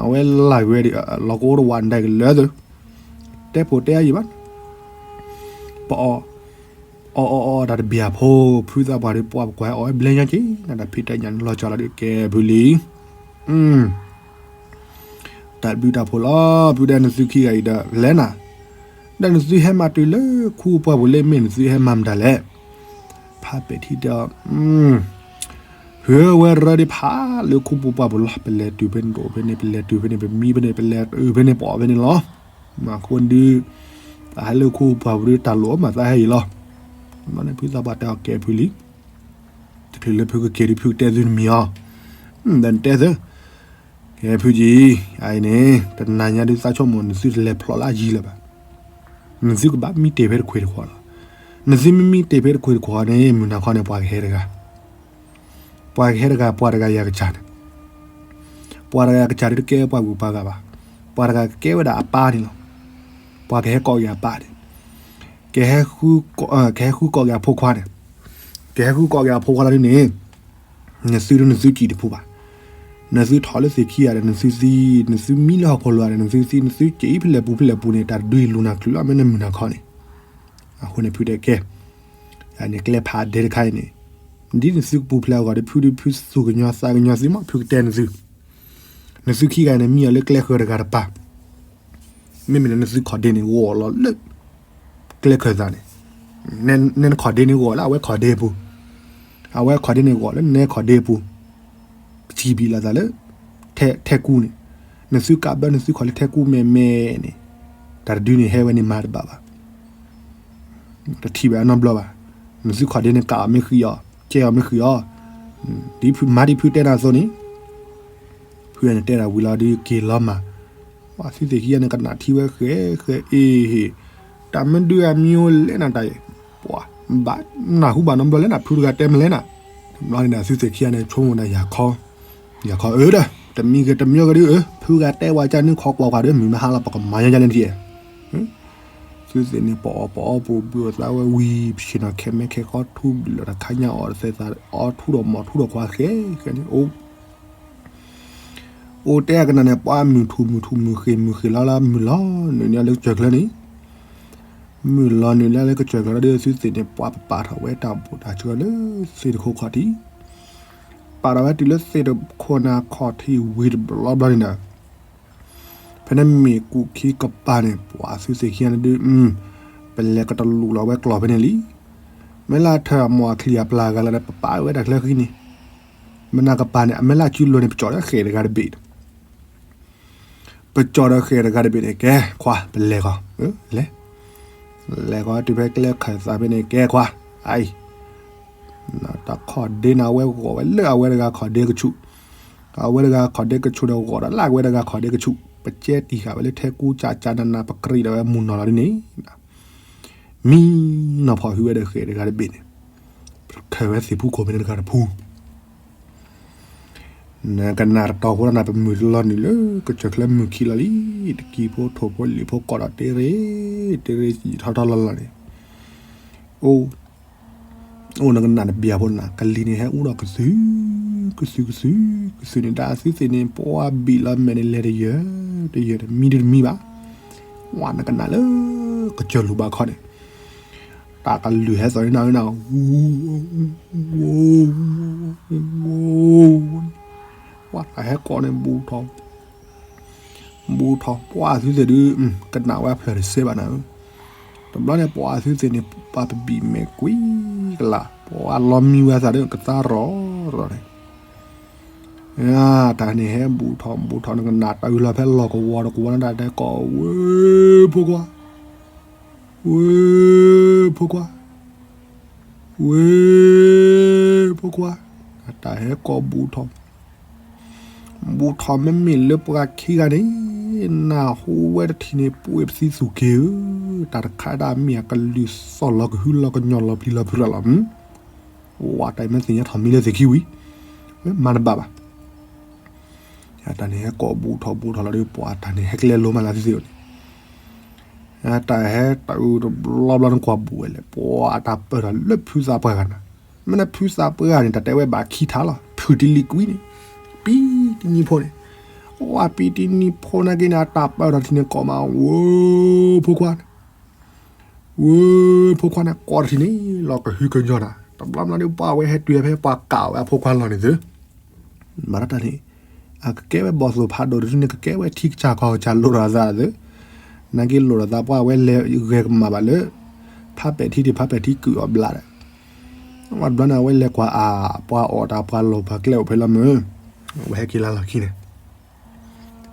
အဝဲလၢ်ဝဲဒီး လီၤကအိတဝးဒဲကလၢာ်သၢ, တဲဖိတဲအယံၤဘၣ် ပအီၣ်, အီၣ်အီၣ်အီၣ်တၢ်တဘျီဖိ, ဖုသးပှၢ်ဒီးပှၤပကွၢ်အီၣ်ဝဲဘျဲညါက့ၤ, နတၢ်ဖံးတၢ်ညၣ်န့ၣ်လီၤကၢ်လီၤဒီးကဲဖုလံ, တၢ်ဘျုးတၢ်ဖှိၣ်လီၤ, ဖုဒီးနသုခံဂၤအံၤဒီးလဲၣ်နၤ, ဒီးနသုဟဲမၤတုၤလၢခူပှၢ်ပူၤလၢမ့ၢ်နသုဟဲမၤမတၤလဲၣ်, ဖးပဲာ်ထံတဲအီၤ ဟၢဝဲရၢဒ်ဖးလၢခူပူၤပှၢ်ပူၤလီၤ, ပလဲၤတုၤဖဲန့ၣ်တအိၣ်ဖဲန့ၣ်, ပလဲၤတုၤဖဲန့ၣ် ပမံဖဲန့ၣ်, ပလဲၤတုၤဖဲန့ၣ် ပအီၣ်ဖဲန့ၣ်လီၤ. မ့ၢ်အဃိဒုး တၢ်ဟဲလၢခူပူၤပှၢ်ပူၤဒုးတၢ်လိၣ်မၤသးဟဲအံၤလီၤ. ဘျီန့ၣ်ဖုသးပှၢ်တဲအီၤကဲဖုလံ, တချုးလၢဖုကက့ၤဒုး ဖုကတဲသုတမံၤအီၤ, ဒီးနတဲသု ကဲဖုကံ, အအံၤန့ၣ် တနၤညါဒုးသးဆိကမိၣ် နသုတလဲၤဖျိးလၢအယံၤလၢၤဘၣ်. နသုကဘၣ်မံတ့ၢ်ဖဲတခွ့ၣ်တခွီလီၤ. နသုမ့မံတ့ၢ်ဖဲတခွ့ၣ်တခွီန့ၣ် မုၢ်နၤခီန့ၣ် ပှၤကဟဲတဂၤ, ပှၤကဟဲတဂၤ ပှၤတဂၤယၤကစၢ်န့ၣ်, ပှၤတဂၤယၤကစၢ်ဒုးတကဲပှၤဂုၤပှၤဂၤဘၣ်. ပှၤတဂၤကကဲဝဲဒၣ်အပၢ်န့ၣ်လီၤ. ပှၤကဟဲကိးက့ၤအပၢ်န့ၣ်, ကဟဲ, ကဟဲဃုကိးက့ၤအဖိခွါန့ၣ်, ကဟဲဃုကိးက့ၤအဖိခွါလီၤဒ်န့ၣ် နသုဒုးနသုစံၣ်တပူၤဘၣ်. နသုထီၣ်လၢသ့ၣ်ခံဂၤဒီး နသုသံ, နသုမံလၢဟီၣ်ခိၣ်လိၤဒီး နသုသံ နသုစံၣ်ဖဲလဲၣ်ပူၤဖဲလဲၣ်ပူၤန့ၣ် တၢ်တဒုအံၤလူၤနၤချုးလီၤ မ့ၢ်နမုၢ်နၤခီန့ၣ်. အဃိန့ၣ်ဖုတဲကဲ, ယၤန့ၣ်ကျဲဖးဒဲတခါအံၤန့ၣ်, ဒ်နသုကပူၤဖျဲးအဂီၢ်ဒီး ဖုဒုးဖုသူၣ်ကညီၤသးကညီၤသုမး ဖုကတဲနသု, နသုခံဂၤန့ၣ် မံအီၤလၢကျဲဃၢၤတဂၤတပၤ မ့မ့ၢ်လၢနသုခီၣ်ဒ့န့ၣ် ဂီၤလီၤလၢကျဲခၢၣ်သးန့ၣ်, နဲနခီၣ်ဒ့န့ၣ်ဂီၤလၢအဝဲခီၣ်ဒ့အပူၤ, အဝဲခီၣ်ဒ့န့ၣ်ဂီၤလၢနဲခီၣ်ဒ့အပူၤ, ပထံၣ်ဘံၣ်လီၤသးလၢ ထဲကူန့ၣ်, နသုကးဘျီနသုခီၣ်လၢထဲကူမဲာ်မဲာ်န့ၣ်, တၢ်တဒုန့ၣ်ဟဲဝဲန့ၣ်မၤတဘၣ်ဘၣ် တထံၣ်ဘၣ်အနီတဘျီဘၣ်. နသုခီၣ်ဒ့န့ၣ် ကးအီၤမ့ၢ်ဃံးအီၤ, ကဲအီၤမ့ၢ်ဃံးအီၤ, ဒ်ဖုမၤဒ်ဖုတဲနၤအသိးန့ၣ်, ဖုန့ၣ်တဲဒၣ်ဝံၤလီၤဒုးက့ၤလီၤမး, ပှၤသုသ့ၣ်ခံဂၤန့ၣ် ကနၣ်ထံဝဲဃဲဃဲအ့ၣ်ဟ့ၣ်, တၢ်မ့ၢ်ဒုးအမံၤအိၣ်လဲၣ်နၤတၢ်အံၤ, ပှၤဘၣ်နၢ်ဟူဘၣ်နီတဘျီလဲၣ်နၤ ဖုတဂၤတဲမ့ၢ်လဲၣ်နၤ, တဘျီန့ၣ်ဒီးသုသ့ၣ်ခံဂၤန့ၣ် ဆိကမိၣ်နၤယၤခီ, ယၤခီအၢဒီး တမံၤဂ့ၤတမံၤဂ့ၤဒုးအၢ ဖုဂၤတဲဝဲကၢ်နုၢ်ခီကွၢ်ကွၢ်ဒီး မုၢ်မဟါလီၤပကမၤညါယါန့ၣ်တက့ၢ် သုသ့ၣ်န့ၣ် ပအီၣ်ပအီပူၤဘုအသးဝဲဝံၤ ပဆ့ၣ်နီၤခဲမ့ၢ်ခဲခီထူဘျၢၣ်တခါညါအီၣ်တသဲသး အီထူဒီးမီၢ်ထူဒီးခွါဃဲဃဲန့ၣ် အိၣ် အိၣ်တဲအကနၣ်န့ၣ် ပှၤမုၢ်ထူၣ်မုၢ်ထူၣ်မုၢ်ဃ့ၢ်မုၢ်ဃ့ၢ်လီၤလီၤ မုၢ်လီၤနုာ်န့ၢ်လၢကစၢၢ်ချၢန့ၣ် မုၢ်လီၤနုာ်လၢလၢကစၢၢ်ချၢဒီးသုသ့ၣ်န့ၣ် ပှၤပပာ်ထီၣ်ဝဲတၢ်ဘူၣ်တၢ်စှီၤလၢသ့ၣ်တခိၣ်ခီၣ်ထံး ပာ်ထီၣ်ဝဲတုၤလၢသ့ၣ်တခိၣ်နၤခီၣ်ထံးဝံၤတဘျီဘျီန့ၣ်ဒီး ဖဲန့ၣ်မ့ၢ်ကူၣ်ခံကပၤန့ၣ် ပှၤသုသ့ၣ်ခံဂၤန့ၣ်ဒုး ပလဲၤကတလူးလီၤဝဲကျီၢ်ဖဲန့ၣ်လံ. မ့ၢ်လၢထၢၣ်အမိၢ်အချံအပျၢ်ဂၤလီၤဒီး ပပာ်ဝဲတၢ်ချၢဃံန့ၣ် မ့ၢ်နကပၤန့ၣ် အမ့ၢ်လၢအစုလိၤန့ၣ် ပကၠီၣ်ဒီးဃဲၣ်တဂၤတဘ့ၣ် ပကၠီၣ်ဒီးဃဲၣ်တဂၤတဘ့ၣ်န့ၣ် ကဲ ခွါ ပလဲၤကီး လဲၤ လဲၤကီးတုၤဖဲကျဲခၢၣ်သးဖဲန့ၣ် ကဲ ခွါ အအံၤ တၢ်ခီၣ်ဒ့န့ၣ် အဝဲဂီၤဝဲလၢအဝဲတဂၤခီၣ်ဒ့ကဆူၣ်, အဝဲတဂၤခီၣ်ဒ့ကဆူၣ်ဒီးဂီၤဒီးလၢအဝဲတဂၤခီၣ်ဒ့ကဆူၣ်, ပကဲတံၢ်ဃာ်ဝဲလၢထဲကူကၠးကၠးနးနး ပကရံးဒီးဝဲမုၢ်နီၢ်လီၤဒ်န့ၣ် မံနီၤဖီၣ်ဟုဝဲဒီးဃဲၣ်တဂၤတဘ့ၣ်န့ၣ်, ခၢၣ်ဝဲသ့ၣ်ဖူခိၣ်ဖဲန့ၣ်တဂၤတဖူ နကနၣ်တတီၤဖိလီၤနၤ ပမုၢ်တလီၤနုာ်လၢ ကစၢၢ်ချၢမုၢ်ခံလီၤလံ, တကံဖိထိၣ်ဖိလံာ်ဖိကိးဒီးတ့ရ့ၣ်, တ့ရ့ၣ်ထီထီလီၤလီၤန့ၣ်, အိၣ်နကနၣ်နဘျၢဖိနၤ ကလံၤန့ၣ်ဟဲအူဒီးကသု, ကသုကသု, ကသုန့ၣ် တၢ်အသုသ့ၣ်န့ၣ် ပှၤဘံၣ်လီၤမဲာ်န့ၣ် လဲၤတယၢၢ်တယၢၢ် တမံတမံဘၣ်, ဝဲနကနၣ်လၢ ကစၢၢ်လူၤဘၣ်ခီန့ၣ် တၢ်ကလုၢ်ဟဲသီၣ်န့ၣ်နၤ, ပှၤတၢ်ဟဲကိးန့ၣ် ဘူးထီၣ်, ဘူးထီၣ် ပှၤအသုသ့ၣ်ဒုး ကနၣ်ဝဲအဖျၢၣ်တစဲးဘၣ်နၤဧၢ, တဘျီန့ၣ် ပှၤအသုသ့ၣ်န့ၣ် ပှၤပဘံၣ်မဲာ်ကွံကလး ပှၤလီၤမံဝဲအသးဒီး ကသါရီၣ်ရီၣ်န့ၣ် တၢ်န့ၣ်ဟဲဘူးထီၣ်ဘူးထီၣ် နကနၣ်တၢ်အုးလီၤဖဲလီၢ်ကဝီၤဒီးကဝီၤန့ၣ် တၢ်တဲကိး ဝဲဖိခွါ, ဝဲဖိခွါ, ဝဲဖိခွါ, တၢ်ဟဲကိးဘူးထီၣ်, ဘူးထီၣ်မ့မ့ၢ်လၢပှၤခံဂၤန့ၣ် နၢ်ဟူဝဲတထံၣ်န့ၣ် ပှ့ၤပသံသူၣ်က့ၤဧၢ, တၢ်တခါဒၣ်မ့ၢ်အကလုၢ်သီၣ်လီၤကဟု လီၤကညီၤလီၤပျံၤလီၤဖုးလီၤလီၤ ဝဲတၢ်အံၤမ့ၢ်သ့ၣ်ညါထီၣ်မံလၢသ့ၣ်ခံဝံၤ, မၤတဘၣ်ဘၣ်. တၢ်န့ၣ်ဟဲကိးဘူးထီၣ်ဘူးထီၣ်လီၤဒီး ပှၤတၢ်န့ၣ်ဟဲကျဲလိၤမးလၢသ့ၣ်သ့ၣ်န့ၣ်, တၢ်ဟဲတၢ်အုးတဘျီဘျီန့ၣ်ကွၢ်ဘူးဝဲလဲၣ် ပှၤအတၢ်ပၢၢ်ထီၣ်လၢဖုသးပှၢ်ဂၤနၤ, မ့ၢ်နဖုသးပှၢ်ဂၤန့ၣ် တၢ်တဲဝဲဘၣ်ခံထါလီၤ ဖုၣ်တံၢ်လံၤကွံန့ၣ်, ပံတံနံဖိန့ၣ်, ပှၤပံတံနံဖိနာ်က့န့ၣ် အတၢ်ပၢၢ်ထီၣ်ထံၣ်န့ၣ်ကိးမး ဝဲဖိခွါန့ၣ် ဝဲဖိခွါန့ၣ် ကိးတထံၣ်န့ၣ် လီၤကဟုကညီၤနၤ, တဘျီဘျီဒီး ပှၤဝဲဟဲတုၤဖဲပှၤကးဝဲအဖိခွါလီၤန့ၣ်သု, မၤတၢ်တၢ်န့ၣ်, အကကဲဝဲဘီၣ်သိၣ်ဖးဒိၣ်တထံၣ်န့ၣ် ကကဲဝဲထံကစၢ်ကီၢ်ကစၢ်လိၣ်ထီၣ်အသးသု, နာ်က့လိၣ်ထီၣ်သးပှၤဝဲလဲၤဂဲၤကမၣ်ဘၣ်လၢ ဖးပဲာ်ထံတဖးပဲာ်ထံကုၢ်အီၤဘျးဒီး, ဝဲတဘျီန့ၣ် အဝဲလဲၤကွၢ်အါ ပှၤအီၣ်တၢ်ပှၤလီၢ်ပှၤကျဲအိၣ်ဖဲလီၤမုၢ်, အဝဲဟဲက့ၤလၢလီၢ်ခံန့ၣ်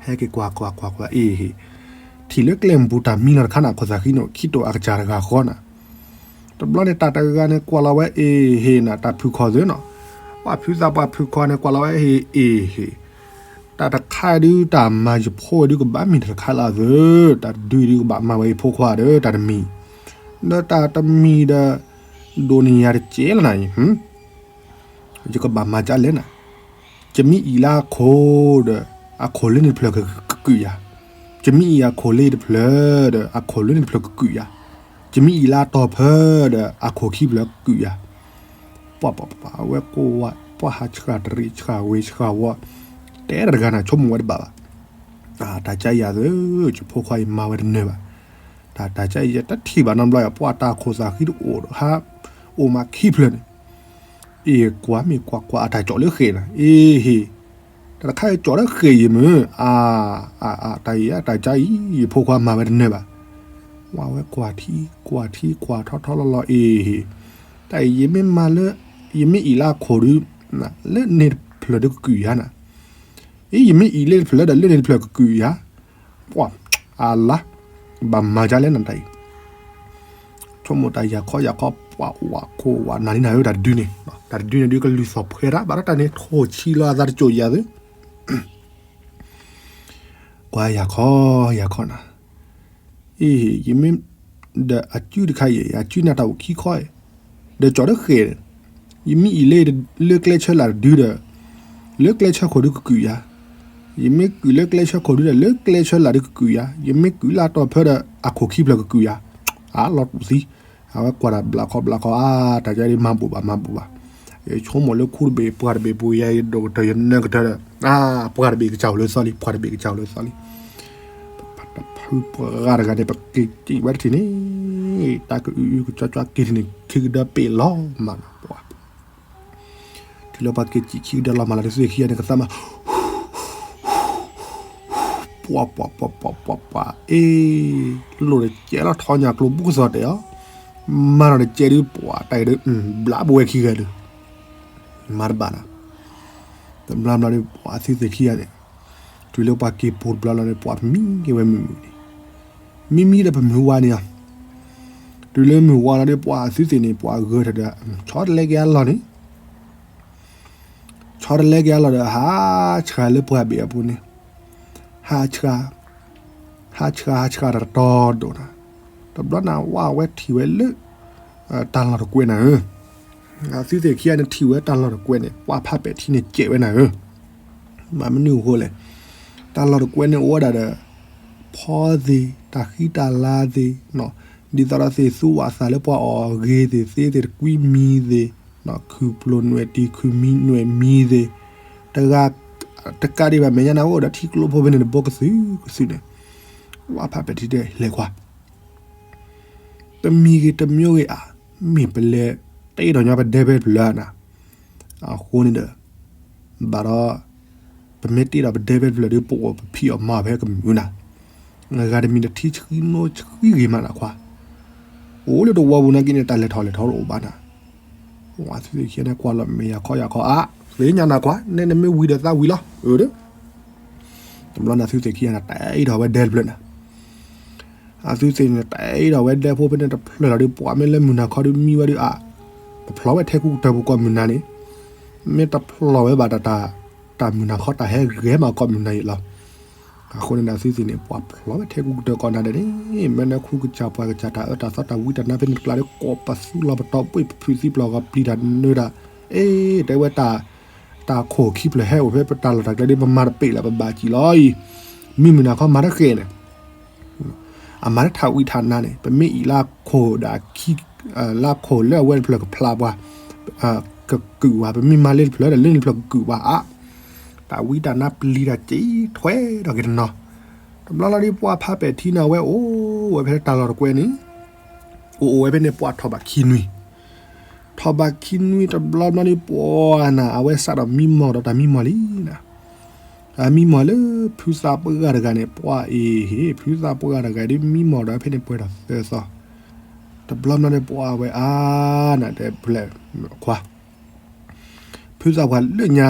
ဟဲက့ၤကွၢ်ကွၢ်ကွၢ်ကွၢ် အ့ၣ်ဟ့ၣ်, ထံၣ်လၢကျဲမူၤတၢ်မံလီၤတခါနၤ ခိၣ်သးဃံန့ၣ် ခံတိာ်အကစၢ်တဂၤဃီနၤ, တဘျီန့ၣ် တၢ်တဂၤန့ၣ် ကွၢ်လီၤဝဲအ့ၣ်ဟ့ၣ်နၤ တၢ်ဖုၣ်ခီၣ်သုနီၤ, ပှၤဖုသးပှၢ်ဖုၣ်ခီၣ်န့ၣ် ကွၢ်လီၤဝဲအ့ၣ်ဟ့ၣ်, တၢ်တခါဒုး တၢ်မၤယဖိဝဲဒုးကဘၣ်မ့ၢ်တၢ်တခါလၢအသု, တၢ်တဒုဒုးကဘၣ်မၤဝဲအံၤဖိခွါဒီး တၢ်တမံၤ, ဒီးတၢ်တမံၤဒီး ဒိၣ်န့ၢ်ယၤတကဲလီၤနၤအံၤ ယကဘၣ်မၤဒ်လဲၣ်နၤ, ယမ့ၢ်အံၣ်လၢအခိၣ်ဒီး အခိၣ်လၢန့ၣ်တဖျၢၣ်ကကုာ်ယၤ, ယမ့ၢ်အံၣ်အခိၣ်လၢတဖျၢၣ်ဒီး အခိၣ်လၢန့ၣ်တဖျၢၣ်ကကုာ်ယၤ, ယမ့ၢ်အံၣ်လၢအတီၢ်ဖၢဒီး အခိၣ်ခံဖျၢၣ်ကကုာ်ယၤ, ပှၤပှၤပှၤ အဝဲကိးဝဲ ပှၤဟးဆှၣ်တရံးဆှၣ်ဝ့ၤဆှၣ်ဝီၤ, တဲတၢ်တဂၤနၤ ဆိကမိၣ်ဝဲတဘၣ်ဘၣ်, တၢ်ကါအံၤယၤသု, ယဖိခွါအံၤမၤဝဲတနၢၤဘၣ်, တၢ်တၢ်ကါအံၤယတထံၣ်ဘၣ်နီတဘျီ ပှၤတၢ်ခိၣ်သးဃံတအိၣ်ဒီး ဟးအိၣ်မးခံဖျၢၣ်န့ၣ် အ့ၣ်ကွၢ်မ့ၢ်ကွၢ်ကွၢ် အတၢ်ကၠီၣ်လၢဃဲၤနၤ အ့ၣ်ဟ့ၣ်, တၢ်တခါအံၤကၠီၣ်လၢဃဲၤယံၤမုၢ် အါ, အါ, အါ, တၢ်အံၤ တၢ်ကါအံၤ ယဖိခွါမၤဝဲတနၢၤဘၣ်, ဝဲကွၢ်ထံကွၢ်ထံကွၢ်ထီထီလီၤလီၤ အ့ၣ်ဟ့ၣ်, တၢ်အံၤယမ့ၢ်မၤလၢ ယမ့ၢ်အံၣ်လၢအခိၣ်ဒုး လၢန့ၣ်တဖျၢၣ်ဒုးကကုာ်ယၤနၤ အံၤ ယမ့ၢ်အံၣ်လၢတဖျၢၣ်လၢဒီးလၢန့ၣ်တဖျၢၣ်ကကုာ်ယၤ, ပှၤ, အလါ, ဘၣ်မၤဒ်လဲၣ်နတၢ်အံၤ, ဆိကမိၣ်တၢ်ယၤခီယၤခီ ပှၤဝးခိၣ်ဝးနၤလံနၤဧၢ တၢ်တဒုန့ၣ်, တၢ်တဒုန့ၣ်ဒုးကလုၢ်သီၣ်ဖှဲးတၢ် ဘၣ်ဒီးတၢ်န့ၣ် ထိၣ်ဆံလီၤအသးတစိၢ်ယၤသု ကွၢ်ယၤခီယၤခီနၤ, အံၤ ယမ့ၢ် ဒီးအစုတခါအံၤ အစုန့ၣ်တၢ်အိၣ်ခံခီအံၤ, ဒီးကၠီၣ်တဃဲၤ, ယမ့ၢ်အံၤလၢ လၢကျဲဆၢလာ်တဒုဒီး လၢကျဲဆၢခိၣ်ဒုကကုာ်ယၤ, ယမ့ၢ်ကုာ်လၢကျဲဆၢခိၣ်ဒုဒီး လၢကျဲဆၢလာ်ဒုကကုာ်ယၤ, ယမ့ၢ်ကုာ်လၢအတီၢ်ဖၢဒီး အခိၣ်ခံဖျၢၣ်ကကုာ်ယၤ, အါလီၤတူၢ်သံ, အဝဲကွၢ်တၢ်ဘျးခီဘျးခီ အါ တၢ်ကါဒ်မၤဘူၣ်ဘၣ်မၤဘူၣ်ဘၣ်, ယဆိကမိၣ်လၢခူတဘ့ၣ်ပှၢ်တဘ့ၣ်ပူၤယၤ ယဒိၣ်ကတၢၢ်ယနၢကတၢၢ်ဒီး အါ ပှၢ်တဘ့ၣ်ကစၢ်အိၣ်လၢသီလံ ပှၢ်တဘ့ၣ်ကစၢ်အိၣ်လၢသီလံ, ပှၤတဖုပှၤဂၤတဂၤန့ၣ် ပက့ၤစံးဝဲတထံၣ်န့ၣ်, တၢ်ကအုးအုးကကၠီကၠီက့ၤထံၣ်န့ၣ် ခံကဒၢပ့ၣ်လီၤမးလီၤပှၤ, တုၤလၢပှၤက့ၤစံးခံကဒၢလီၤမးလီၤ တသ့ၣ်ခံဂၤန့ၣ် ကသးမး ပှၤပှၤပှၤပှၤပှၤပှၤ အ့, လိၣ်တကဲလီၤထီညၣ်ကျိၤဘူၣ်ကသီၣ်တဲာ်အီၤ, မၤနီၣ်တကဲဒုး ပှၤတၢ်အံၤဒုး ဘျးပဝဲခံဂၤဒုး, မၤတဘၣ်နီၤ, တဘျီဘျီဒုး ပှၤအသုသ့ၣ်ခံဂၤန့ၣ်, တုၤလၢပှၤက့ၤပိာ်တဘျီလီၤန့ၣ် ပှၤမံက့ၤဝဲမုၢ်မုၢ်န့ၣ်, မံမံဒီးပမုၢ်ဝါန့ၣ်လီၤ, တုၤလၢမုၢ်ဝါလီၤဒီး ပှၤအသုသ့ၣ်န့ၣ် ပှၤဂၢၢ်ထီၣ်ဒီး ဆီတလဲက့ၤအလီၢ်န့ၣ် ဆီတလဲက့ၤအလီၢ်ဒီး ဟးဆှၣ်လၢပှၢ်ဘ့ၣ်အပူၤန့ၣ်, ဟးဆှၣ်, ဟးဆှၣ်ဟးဆှၣ်တတီၤဒိၣ်နၤ, တဘျီန့ၣ် ဝဲထံၣ်ဝဲလၢ တၢ်လီၢ်တကွဲးနၤဧၢ, အသုသ့ၣ်ခံဂၤန့ၣ်ထံၣ်ဝဲတၢ်လီၢ်တကွဲးန့ၣ် ပှၤဖးပဲာ်ထံန့ၣ်ကဲးဝဲနၤဧၢ, မၤမနုၤအဃိလဲၣ်, တၢ်လီၢ်တကွဲးန့ၣ်အိၣ်ဝဲဒၣ်ဒီး ဖီသ့ၣ် တၢ်ဃံတၢ်လၤသ့ၣ်, ဒ်သိးဒီးသ့ၣ်သူဝးသးလၢပှၤအီၣ်ဂ့ၤသ့ၣ် သ့ၣ်တကွံမံၤသ့ၣ်, ခုၣ်ပျိၢ်နွဲၣ်တံၢ် ခုၣ်မံနွဲၣ်မံၤသ့ၣ်, တဂၤတကးဒံးဘၣ် မဲာ်ညါန့ၣ်အိၣ်ဒီးထံကျိဖိဖဲန့ၣ်တဘိကသုၣ်ကသုၣ်န့ၣ်, ဝဲဖးပဲာ်ထံတဲလဲၤကွၢ် တမံၤဂ့ၤတမံၤဂ့ၤဧါ, မ့ၢ်ပလဲၤတ့ထီၣ်ညီပဒဲဖဲတဖျၢၣ်နၤ, အဃိန့ၣ်ဒီး ဘၣ်ဒီး ပမ့ၢ်တ့ထီၣ်ပဒဲဖဲတဖျၢၣ်ဒီး ပအိၣ်ပဖံးအီၣ်မၤအီၣ်ဖဲကမုာ်နၤ, ဂၤတမံၤတထံဆှံနိဆှံဂ့ၤမးနၤခွါ, အိၣ်လၢတဝီပူၤနာ်က့န့ၣ် တၢ်လဲၤထီၣ်လဲၤထီတအိၣ်ဘၣ်နၤ, ဝဲသုသ့ၣ်ခံဂၤန့ၣ် ကွၢ်လီၤမဲာ်ယၤခီယၤခီအါ, သ့ၣ်ညါနၤခွါ နဲနမ့ၢ်ဝံၤဒီးသးဝံၤလီၤ, အၢ တဘျီန့ၣ်သုသ့ၣ်ခံဂၤန့ၣ် တ့ထီၣ်ဝဲဒဲတဖျၢၣ်နၤ, အသုသ့ၣ်န့ၣ် တ့ထီၣ်ဝဲဒဲဖိဖဲန့ၣ်တဖျၢၣ်လီၤဒီး ပှၤမ့ၢ်လၢမုၢ်နၤခီဒီးမံဝဲဒီးအါ, ပဖျိးဝဲထဲကူကတၢၢ်ပူၤကီၢ်မုၢ်နၤန့ၣ်, မ့ၢ်တဖျိးဝဲဘၣ်တၢ် တၢ်မုၢ်နၤခီတၢ်ဟဲဂဲၤမးကီၢ်မုၢ်နၤအံၤလီၤ. အဃိန့ၣ်ဒီးသုသ့ၣ်န့ၣ် ပှၤဖျိးဝဲထဲကူကတၢၢ်ကီၢ်နၤဒဲးန့ၣ်, မ့ၢ်နခူကစၢ်ပှၤကစၢ်တၢ်အၢတၢ်သီတၢ်ဝံတၢ်နါဖဲန့ၣ်တကျါဒီး ကိးပသူလီၤပတီၢ် ပှ့ၢ်ပဖုးသံပျီၢ်ဂီၤပျံၤတၢ်နၢတၢ်, အ့ တဲဝဲ တၢ်ခိၣ်ခံဖျၢၣ်ဟဲအိၣ်ဖဲပတၢ်လီၢ်တၢ်ကျဲဒီး ပမၤတပ့ၢ်လၢပဘၣ်စံၣ်လီၤအံၤ, မံမုၢ်နၤခီမၤတဃဲၤန့ၣ်, အမၤလၢထးဝံထးနါန့ၣ် ပမ့ၢ်အံၤလၢခိၣ်ဒီး လၢခိၣ်လၢအဝဲတဖျၢၣ်ကဖျါပှၤ ကကုာ်ဝဲ, ပမ့ၢ်မၤလၢတဖျၢၣ်ဒီးလၢန့ၣ်တဖျၢၣ်ကကုာ်ဝဲအါ, တၢ်ဝံတၢ်နါပျံၤတၢ်စံၣ်ထွဲထီၣ်က့ၤတနီၤ, တဘျီလီၤဒီးပှၤဖးပဲာ်ထံန့ၣ် အဝဲအိၣ်ဝဲဖဲတၢ်လီၢ်တကွဲးန့ၣ်, အိၣ်အိၣ်ဝဲဖဲန့ၣ် ပှၤထီၣ်ဘးခံနွံ ထီၣ်ဘးခံနွံတဘျီဘျီန့ၣ် ပှၤနၤ အဝဲစးထီၣ်မံမီၢ်ဒီးတၢ်မံမီၢ်လံနၤ, အမံမီၢ်လၢဖုသးပှၢ်တဂၤန့ၣ် ပှၤအ့ဟ့ၣ် ဖုသးပှၢ်တဂၤဒီးမံမီၢ်ဒီးဖဲန့ၣ်ပှဲၤဒီးသၢသီ, တဘျီဘျီန့ၣ် ပှၤဝဲအါနၤ တဲဖျဲၣ်ခွါ ဖုသးပှၢ်လၢညါ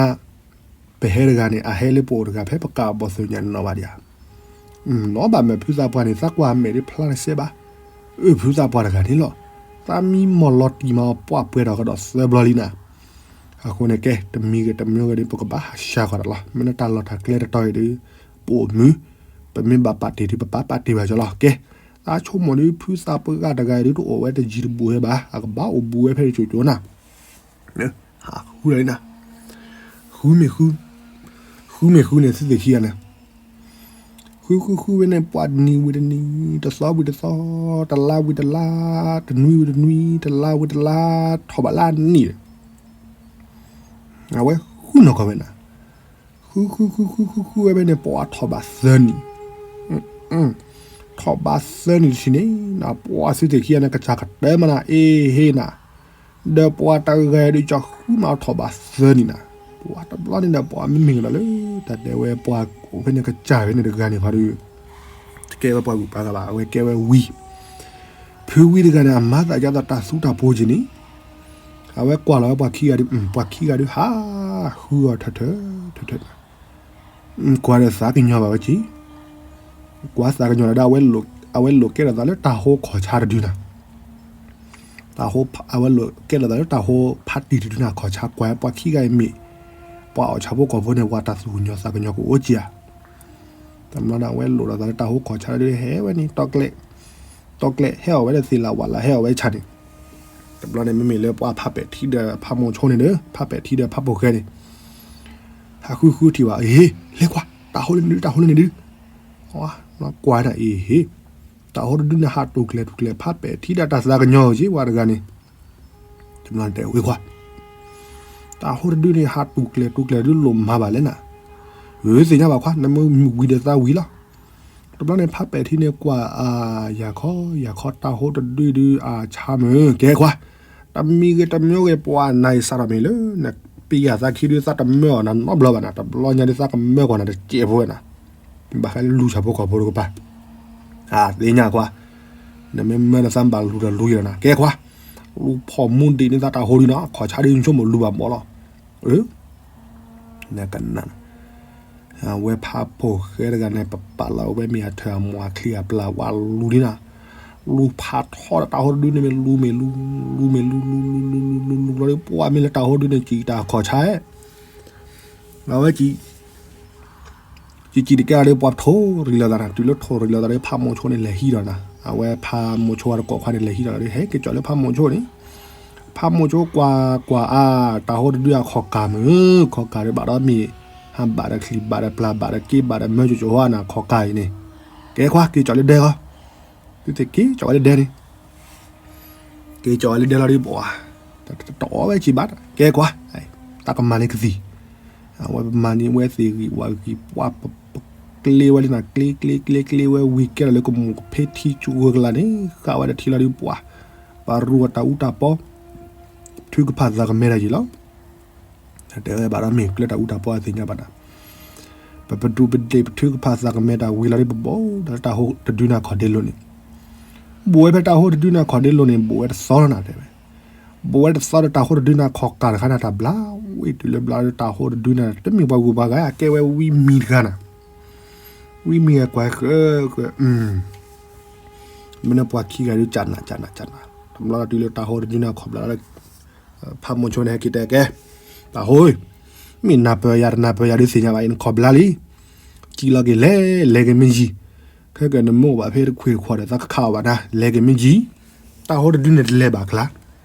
ပဟဲတဂၤန့ၣ် အဟဲလၢပအိၣ်တဂၤ ဖဲပကးအဘီၣ်သ့ၣ်ညါန့ၣ်နီၤဘၣ်ဒံးဧါ, နီၤဘၣ်မ့ၢ်ဖုသးပှၢ်န့ၣ် သးကွၢ်မဲာ်ဒ်ဖျါတစဲးဘၣ်, အၢ ဖုသးပှၢ်တဂၤန့ၣ်လီၤ, သးမံမီၢ်လီၤတံၢ်မးပှၢ်ပှဲၤထီၣ်ကဒီးသၢဘျီလံနၤ, အဃိန့ၣ်ကဲ တမံၤဂ့ၤတမံၤဂ့ၤဒီး ပကဘၣ်ဟးဆှဲးဃီၤတၢ်လီၤ, မ့ၢ်လၢတၢ်လီၢ်တၢ်ကျဲတတီၤအံၤဒီး ပအိၣ်မုာ်, ပမ့ၢ်ဘၣ်ပာ်တ့ၢ်ဒီး ပပာ်ပာ်တ့ၢ်ဘၣ်ကၠီလီၤ, ကဲ, သးဆိကမိၣ်ဒီး ဖုသးပှၢ်တဂၤအံၤဒီး တအိၣ်ဝဲတယံၤတဘူးဟဲဘၣ်, အကဘၣ်အိၣ်ဘူးဝဲဖဲတစိၤစိၤနၤ ဃုလီၤနၤ, ဃုမ့ၢ်ဃု, ဃုမ့ၢ်ဃုန့ၣ် သုသ့ၣ်ခံဂၤန့ၣ်, ဃုဃုဃုဝဲန့ၣ် ပှၤတနံၤဝံၤတနံၤ, တသီဝံၤတသီ, တလါဝံၤတလါ, တနွံဝံၤတနွံ, တလါဝံၤတလါ, ထီၣ်ဘးလၢနံၣ်ဒီး အဝဲဃုနီၢ်ကီၢ်ဝဲနၤ, ဃုဃုဃုဃုဃုဃုဝဲဖဲန့ၣ် ပှၤထီၣ်ဘးသၢနံၣ်, ထီၣ်ဘးသၢနံၣ်တထံၣ်န့ၣ်နၤ ပှၤသုသ့ၣ်ခံဂၤန့ၣ် ကစၢ်ကတၢၢ်မးနၤ အ့ဟ့ၣ်နၤ, ဒီးပှၤတဂၤဒီး ကၠီဃုမးထီၣ်ဘးသၢနံၣ်နၤ, ပှၤတဘျီန့ၣ်ဒီး ပှၤမ့မ့ၢ်ကဒီးလၢ တၢ်တဲဝဲပှၤအိၣ်ဖဲန့ၣ် ကစၢ်ဖဲန့ၣ်တဂၤန့ၣ်ခီဒီး တကဲဝဲပှၤဂုၤပှၤဂၤဘၣ်, အဝဲကဲဝဲဝံၤ, ဖုဝံတဂၤန့ၣ် အမၤသးဒ်သိးတၢ်သူတၢ်ပိၤက့ၤန့ၣ်, အဝဲကွၢ်လီၤဝဲပှၤခံဂၤဒီး ပှၤခံဂၤဒီး ဟးဃုအီၤထၢၣ်ထၢၣ်ထၢၣ်ထၢၣ်, ကွၢ်ဒီးသးကညီၤဘၣ်ဝဲက့ၤ, ကွၢ်သးကညီၤလီၤဒီး အဝဲလိာ်ကဲထီၣ်သးလၢတၢ်ဟိခီၣ်ဆါတဒုနၤ, တၢ်ဟိ, အဝဲလိာ်ကဲထီၣ်သးလၢတၢ်ဟိဖးတံၢ်တဒုနၤ ခီၣ်ဆါ, ကွၢ်ပှၤခံဂၤအံၤမ့ၢ် ပှၤအီၣ်ဆၣ်ဖိကီၢ်ဖိန့ၣ် ပှၤတၢ်သူၣ်ကညီၤသးကညီၤကအိၣ်က့ၤဧါ, တဘျီန့ၣ် အဝဲလိာ်ဒီးသးလၢတၢ်ဟိခီၣ်ဆါတဒု ဟဲဝဲန့ၣ် တီကျဲ, တီကျဲဟဲအီၣ်ဝဲဒီးသ့ၣ်လၣ်ဝၣ်လၣ် ဟဲအီၣ်ဝဲဆၣ်န့ၣ်, တဘျီန့ၣ် မ့မ့ၢ်လၢပှၤဖးပဲာ်ထံဒီးဖးမိၤဆိန့ၣ်ဒီး ဖးပဲာ်ထံဒီးဖးပိာ်ဃဲန့ၣ် ဟးဃုဃုထံၣ်ဘၣ် အ့ လဲၤကွၢ် တၢ်ဟိလၢန့ၣ်ဒု တၢ်ဟိလၢန့ၣ်ဒု, ကွၢ်နၤ အ့ဟ့ၣ်, တၢ်ဟိတဒုန့ၣ် ဟးတူၢ်ကျဲၤတူၢ်ကျဲၤ ဖးပဲာ်ထံဒီးတၢ်သးကညီၤက့ၤ ပှၤတဂၤန့ၣ်, တဘျီန့ၣ်တဲဝဲကွၢ်, တၢ်ဟိတဒုန့ၣ် ဟးတူၢ်ကျဲၤတူၢ်ကျဲၤဒု လိၣ်မၤဘၣ်လဲၣ်နၤ, အၢ သ့ၣ်ညါဘၣ်ခွါ နမ့ၢ်ဝံၤဒီးသးဝံၤလီၤ, တဘျီန့ၣ် ဖးပဲာ်ထံန့ၣ်ကွၢ် အါ ယၤခီ ယၤခီ တၢ်ဟိတဒုဒု အါ ဆါမုၢ် ကဲခွါ, တမံၤဂ့ၤတမံၤဂ့ၤ ပှၤနၤအံၤစးထီၣ်မ့ၢ်လၢ နပျံၤယၤသးခံဒု သးတမၢအီၤနၤနီတဘျီဘၣ်နၤ, တဘျီညါဒု သးကမၢကွၢ်နၤတစဲးဖိဝဲနၤ, ဘၣ်ဃးလၢလူၤဆၣ်ဖိကီၢ်ဖိတကပၤ, အါ သ့ၣ်ညါခွါ, နမ့ၢ်မၢနသးဘၣ်လူၤဒီးလူၤယၤနၤ ကဲခွါ, လူၤဖီၣ်မူဒံးန့ၢ်သးတၢ်ဟိဒုနီၤ ခီၣ်ဆါဒု ဆိကမိၣ်လူၤဘၣ်မးလီၤ, အၢ နကနၣ်, အဝဲဖးပိာ်ဃဲတဂၤန့ၣ် ပပာ်လီၤဝဲမ့ၢ်အထၢၣ်အမီၢ်အချံအပျၢ်ဝဲလူၤလံနၤ, လူၤဖးထီဒီးတၢ်ဟိတဒုန့ၣ်မ့ၢ်လူၤမ့ၢ်လူၤ, လူၤမ့ၢ်လူၤ လူၤလူၤလူၤလူၤလူၤလူၤလူၤလီၤဒီး ပှၤမ့ၢ်လၢတၢ်ဟိတဒုန့ၣ် စံၣ်တၢ်ခီၣ်ဆါ, အဝဲစံၣ် စံၣ်စံၣ်တကဲဒီး ပှၤထိၣ်ရံၣ်လီၤသးနၤ, တုၤလၢထိၣ်ရံၣ်လီၤသးဒီး ဖးမိၤဆိန့ၣ်လဲၤဟံးဒီးနၤ, အဝဲဖးမိၤဆိအတကိးခွါန့ၣ် လဲၤဟံးဒီးလီၤဒီး ဟဲက့ၤကၠီၤလၢဖးမိၤဆိန့ၣ်, ဖးမိၤဆိကွၢ်ကွၢ်အါ တၢ်ဟိတဒုအခီၣ်ကၢ်မုၢ်, ခီၣ်ကၢ်ဒီးဘၣ်ဒီးမ့ၢ် ဟးဘၣ်ဒီးချံၣ်ဘၣ်ဒီးပျၢ်ဘၣ်ဒီးက့ဘၣ်ဒီးမၢကၠိကၠိဟီနၤ ခီၣ်ကၢ်အံၤန့ၣ်, ကဲခွါ က့ၤကၠီၤလၢဒဲဃီ, သုသ့ၣ်က့ၤကၠီၤဝဲလၢဒဲန့ၣ်, က့ၤကၠီၤဝဲလၢဒဲလီၤဒုးပှၤ, တအီၣ်ဝဲက့ၤဘၣ်, ကဲခွါ, တၢ်ကမၤလၢကသံၣ်, အဝဲပမၤန့ၢ်ဝဲသ့ၣ်ဂံၢ်ဝၤဂံၢ်ပှၤ ပကျ့ဝဲလံနၤ ကျ့ကျ့ကျ့ကျ့ဝဲဝံၤ ကဲထီၣ်လၢကမူၣ်ကဖ့ထံကၠိကလါန့ၣ် ဃၣ်ဝဲဒီးထံလီၤဒုးပှၤ, ပှၤရူၢ်ဝဲတၢ်အူတၢ်ပီ, ထုကဖၣ်သးကမဲတၢ်ယံၤလီၤ. တဲဝဲဘၣ်ဒီးမ့ၢ်ကျၢၤတၢ်အူတၢ်ပီအသ့ၣ်ညါဘၣ်ဒီး, ပပဒူပဒ့ၣ်ပထုကဖၣ်သးကမဲတၢ်ဝံၤလီၤဒုး ပဘိၣ်ဒီးလၢတၢ်ဟိတဒုနၢ်ခီၣ်ဒ့လိၤန့ၣ်, ဘိၣ်ဝဲဖဲတၢ်ဟိတဒုနၢ်ခီၣ်ဒ့လိၤန့ၣ် ဘိၣ်ဝဲတသီလီၤနၤတဲဝဲ, ဘိၣ်ဝဲတသီဒီးတၢ်ဟိတဒုနၢ်ခီၣ်ကၢ်တခါနၤ တၢ်ဘျါဝံၤတုၤလၢဘျါဒီးတၢ်ဟိတဒုနၢ် တမ့ၢ်ပှၤဂုၤပှၤဂၤ အကဲဝဲဝံမံၤတဂၤနၤ, ဝံမံၤဂၤကွၢ်ဃၢ, မ့ၢ်န့ၣ်ပှၤခံဂၤဒုးကနးကနးကနး, တဘျီတုၤလၢတၢ်ဟိတဒုနၢ်ခီၣ်ဘျါလီၤ ဖးမိၤဆိန့ၣ်ဟဲက့ၤတဲကဲ, တၢ်ဟိ, မ့ၢ်နၢ်ပၢၢ်ယၤတနၢ်ပၢၢ်ယၤဒုးသ့ၣ်ညါဘၣ်အံၤ နခီၣ်ဘျါလံ, ကံလီၤက့ၤလဲၤ လဲၤက့ၤမ့ၢ်ယံၤ, ခဲကနမ့ၢ်ဘၣ်ဖဲတခွ့ၣ်တခွါဒီး သးကခးအီၤဘၣ်တၢ် လဲၤက့ၤမ့ၢ်ယံၤ, တၢ်ဟိတဒုန့ၣ်တလဲၤဘၣ်ကျါ, ဒီး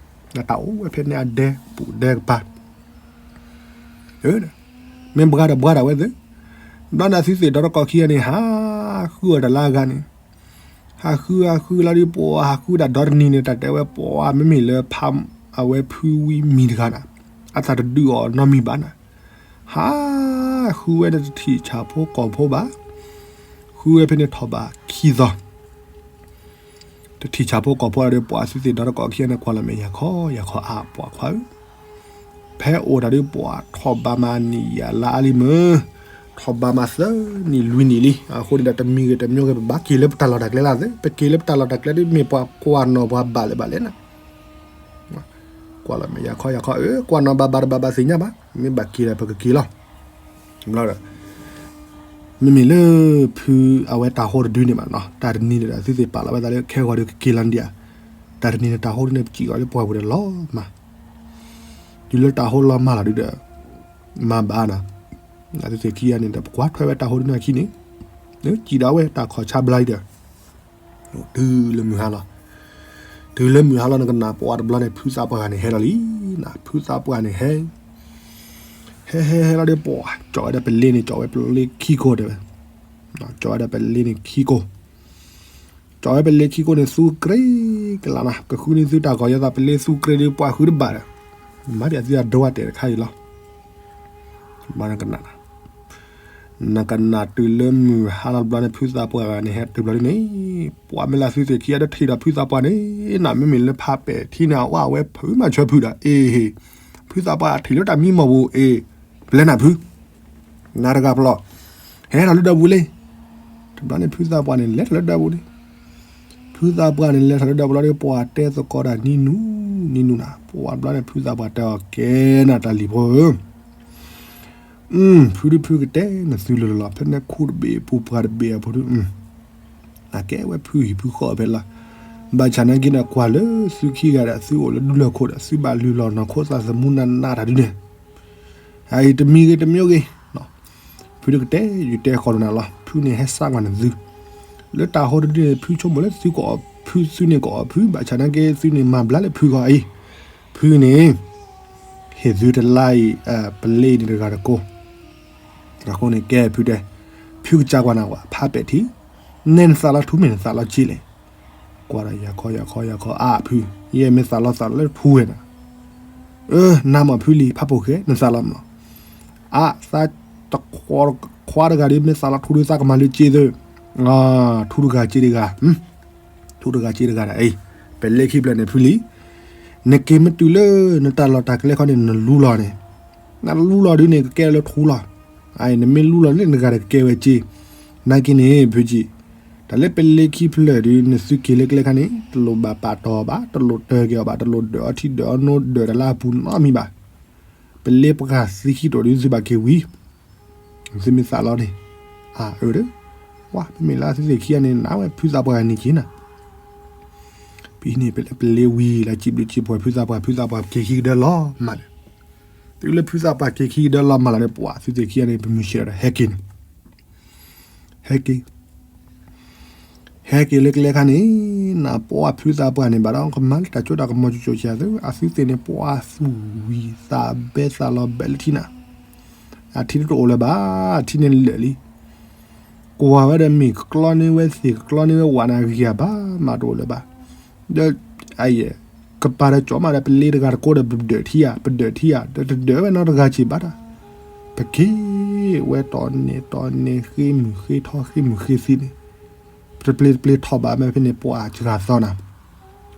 တၢ်အိၣ်ဝဲဖဲန့ၣ်အဒဲပူၤဒဲကပၤ မ့ၢ်ဘှါဒီးဘှါဒၣ်ဝဲသ့ၣ်, ဘျီန့ၣ်အသုသ့ၣ်ဒီတကီၢ်ခံဂၤန့ၣ် ဟးဃုအီၤတၢ်လၢအဂၤန့ၣ်, ဟးဃုဟးဃုလီၤဒုးပှၤ ဟးဃုဒၣ်ဒီတနံၤန့ၣ် တၢ်တဲဝဲပှၤ မ့မ့ၢ်လၢဖးအဝဲဖုဝံမံၤတဂၤနၤ, အသးတဒုးအီၤနီတမံၤဘၣ်နၤ, ဟးဃုဝဲဒီးတထံၣ်ဆၣ်ဖိကီၢ်ဖိဘၣ်, ဃုဝဲဖဲန့ၣ်ထီၣ်ဘးခံသီ တထံၣ်ဆၣ်ဖိကီၢ်ဖိဒီးပှၤသုသ့ၣ်ဒီတကီၢ်ခံဂၤန့ၣ် ကွၢ်လီၤမဲာ်ယၤခီယၤခီအါ ပှၤခွါဧၢ, ဖဲအိၣ်တၢ်ဒုးပှၤထီၣ်ဘးမးနံၣ်ယၤလါအါလံမ့ၢ်, ထီၣ်ဘးမးသၢနံၣ်လွံၢ်နံၣ်လံ, အဃိန့ၣ်ဒီးတမံၤဂ့ၤတမံၤဂ့ၤ ပဘၣ်က့ၤလၢပတၢ်လီၢ်တၢ်ကျဲလၢသ့, ပက့ၤလၢပတၢ်လီၢ်တၢ်ကျဲဒုး မ့ၢ်ပှၤကွၢ်နီၣ်ပှၤဘၣ်လၢၤဘၣ်လဲၣ်နၤ ကွၢ်လီၤမဲာ်ယၤခီယၤခီဧၢ, ကွၢ်နီၣ်ဘၣ်ဘၣ်တဘၣ်ဘၣ်သ့ၣ်ညါဘၣ်, မ့ၢ်ဘၣ်က့ၤဒီးပကက့ၤလီၤ. ဘျီဒီး မ့မ့ၢ်လၢ ဖုအဝဲတၢ်ဟိတဒုန့ၣ်ဘၣ်နီၤ, တၢ်တနံၤန့ၣ်ဒီး သုသ့ၣ်ပာ်လီၤဝဲသးလၢခဲဂီၤဒီးကက့ၤလီၤဒံးဧါ, တၢ်တနံၤန့ၣ် တၢ်ဟိတဒုန့ၣ် ပစံၣ်အီၤလၢပှၢ်ပူၤဒီးလီၤမၢ်, တုၤလၢတၢ်ဟိလီၤမၢ်လီၤဒုဒီး မၤဘၣ်နၤ, သုသ့ၣ်ခံဂၤန့ၣ်ဒီး ပကွၢ်ထွဲဝဲတၢ်ဟိတဒုန့ၣ်အခံန့ၣ်, စံၣ်ဒီးဝဲတၢ်ခီၣ်ဆါဘျါဒီး တုၤလၢမုၢ်ဟါလီၤ, တုၤလၢမုၢ်ဟါလီၤ နကနၣ်ပှၤတဘျီန့ၣ် ဖုသးပှၢ်ဂၤန့ၣ်ဟဲလီၤလံနၤ, ဖုသးပှၢ်ဂၤန့ၣ်ဟဲ, ဟဲဟဲဟဲလီၤဒီးပှၤ ကၠီၣ်ဝဲဒီးပလ့န့ၣ် ကၠီၣ်ဝဲပလ့ခံကိၢ်တဲဝဲ, ကၠီၣ်ဝဲဒီးပလ့န့ၣ်ခံကိၢ်, ကၠီၣ်ဝဲပလ့ခံကိၢ်န့ၣ် သူကြ့ကလးနၤ, ကဃုန့ၢ်သုတၢ်ဂီၤယသး ပလ့သူကြ့ဒီးပှၤဃုတဘၣ်ဒီး, မၤပျးသုအဒိအတဲာ်တခါအံၤလီၤ. ဘၣ်နကနၣ် နကနၣ်တုၤလၢမုၢ်ဟါလီၤတဘျီန့ၣ် ဖုသးပှၢ်ဂၤန့ၣ်ဟဲတုၤဘျီဒ်န့ၣ်, ပှၤမ့ၢ်လၢသုသ့ၣ်ခံဂၤဒီးထံၣ်ဒီးဖုသးပှၢ်န့ၣ်, နမ့မ့ၢ်လၢဖးပဲာ်ထံန့ၣ် အဝဲဖုမၤဆၢဖုဒီး အ့ၣ်, ဖုသးပှၢ်ထံၣ်လၢတၢ်မံမီၢ်ပူၤအ့ၣ်, ပျဲနၤဖု, နၤတဂၤပျီ, ဟဲထီၣ်လၢဒၢးပူၤလံ. တဘျီန့ၣ် ဖုသးပှၢ်န့ၣ် လဲၤထီၣ်လၢဒၢးပူၤလံ. ဖုသးပှၢ်န့ၣ် လဲၤထီၣ်လၢဒၢးပူၤလီၤဒီး ပှၤတဲသကိးတၢ်နံၤနူၤ, နံၤနူၤနၤ, ပှၤဘျီန့ၣ် ဖုသးပှၢ်တဲအီၤ ကဲနၤတၢ်လံၤဖိဧၢ ဖုဒုဖုကတဲနသုလၢလီၤ ဖဲန့ၣ်ခူတဘ့ၣ်ပူၤပှၤတဘ့ၣ်အပူၤဒု, အကဲဝဲဖုဟံၣ်ဖုဃီဖဲလီၤ. ဘၣ်ဆၣ်နာ်က့န့ၣ် ကွၢ်လၢသုခံဂၤဒီး သုအိၣ်လၢဒူလၢၢ်ခိၣ်ဒီး သုဘၣ်လုၢ်လီၢ်နီၢ်ခိသးသမူနးနးတၢ်ဒုန့ၣ်, အအံၤတမံၤဂ့ၤတမံၤဂ့ၤ, ဖုဒုကတဲ ယတဲဃီၤနၤလီၤ. ဖုန့ၣ်ဟဲစးကွၢ်နသု လၢတၢ်ဟိတဒုန့ၣ် ဖုဆိကမိၣ်လၢသုကအီၣ်ဖု သုန့ၣ်ကအီၣ်ဖု ဘၣ်ဆၣ်နာ်က့ သုန့ၣ်မၤဘျါလၢဖုဂီၢ်အံၤ, ဖုန့ၣ် ဟ့ၣ်သုတလါအံၤ ပလ့န့ၣ်တဂၤတကိး, အဃိန့ၣ်ကဲဖုတဲ, ဖုကစၢ်ကွၢ်နၤဝဲ ဖးပဲာ်ထံ, နဲနသးလီထူမ့ၢ်နသးလီက့လဲၣ်. ကွၢ်ဒီးယၤခီယၤခီယၤခီအါဖု, ယဲမ့ၢ်သးလီသးလီလၢထူဝဲနၤ, အၢ နါမ့ၢ်ဖုလံၤ ဖးပိာ်ဃဲ နသးလီမး, အါ သးတခွါတဂၤဒ်မ့ၢ်သးလီထူဒ်သးကမၤလၢက့သၢ, ထူတဂၤက့တဂၤ, ထူတဂၤက့တဂၤဒၣ်အံၤ, ပလ့ခံဖျၢၣ်န့ၣ်ဖုလံၤ, နက့ၤမ့ၢ်တုၤလၢ နတၢ်လီၢ်တၢ်ကျဲခီန့ၣ် နလူလီၤန့ၣ်, နလူလီၤဒ်န့ၣ် ကကဲလၢထူလီၤ, အအံၤ နမ့ၢ်လူလီၤန့ၣ် နဂၤဒီးကကဲဝဲက့, နာ်က့န့ၣ် ဖုကံ တၢ်လၢပလ့ခံဖျၢၣ်ဒ် နသုက့ၤလၢကျဲခါန့ၣ် တလိၣ်ဘၣ်ပာ်တီၢ်ဘၣ်, တလိၣ်တၢ်က့ၤအီၤဘၣ်, တလိၣ်ဒၢးအီထံဒၢးအီနိဒၢးတၢ်လၢအပူၤနီတမံၤဘၣ်. ပလ့ပှၤသံခံတိာ်ဒ်သုဘၣ်က့ၤဝံၤ, သုမ့ၢ်သးလီန့ၣ်, အၢ ဝါ မ့မ့ၢ်လၢသုသ့ၣ်ခံဂၤန့ၣ် နဝဲဖုသးပှၢ်ဂၤန့ၣ်က့နၤ, ပံၤန့ၣ် ပလ့ဝံၤလၢစံးဘျုးစံးဖှိၣ် ဖုသးပှၢ် ဖုသးပှၢ်က့ၤခံကဒၢလီၤမးဒီး, တုၤလၢဖုသးပှၢ်က့ၤခံကဒၢလီၤမးလီၤဒီး ပှၤသုသ့ၣ်ခံဂၤန့ၣ် ပမုၢ်ဆ့ၣ်ဒီးဟဲက့ၤန့ၣ် ဟဲက့ၤ, ဟဲက့ၤလၢကျဲခါန့ၣ်, နပှၤဖုသးပှၢ်န့ၣ် ဘၣ်ဒီးကမၤလၢတၢ်စိတၢ်ကမီၤကၠိကၠိဆံးသု, အသုသ့ၣ်န့ၣ် ပှၤသူၣ်ဝံၤသးဘဲသးလီၤဘဲလၢထံနၤ, အထံတအိၣ်လၢၤဘၣ်, အထံန့ၣ်လၢာ်လံ. ကွၢ်ဝဲဒီးမ့ၢ်ကကျီန့ၢ်ဝဲသ့ၣ် ကကျီန့ၢ်ဝဲဝးန့ၣ် အဂံၢ်အဘါမးတအိၣ်လၢၤဘၣ်. ဒီး အယဲၢ် ကပၤဒီးကၠီမးဒီး ပလ့တဂၤတကိးဒီး ပဒၢးထံဧါ ပဒၢးထံဧါ ဒီးတဒၢးဝဲနီတဂၤစ့ၢ်ဘၣ်တၢ်. ပက့ၤဝဲတီၢ်န့ၢ်တီၢ်န့ၢ် ဃ့မုၢ်ဃ့ထီ ဃ့မုၢ်ဃ့သံန့ၣ် တပျ့ၤတပျ့ၤထီၣ်ဘးမ့ၢ်ဖဲန့ၣ် ပှၤစှၤသီနၤ,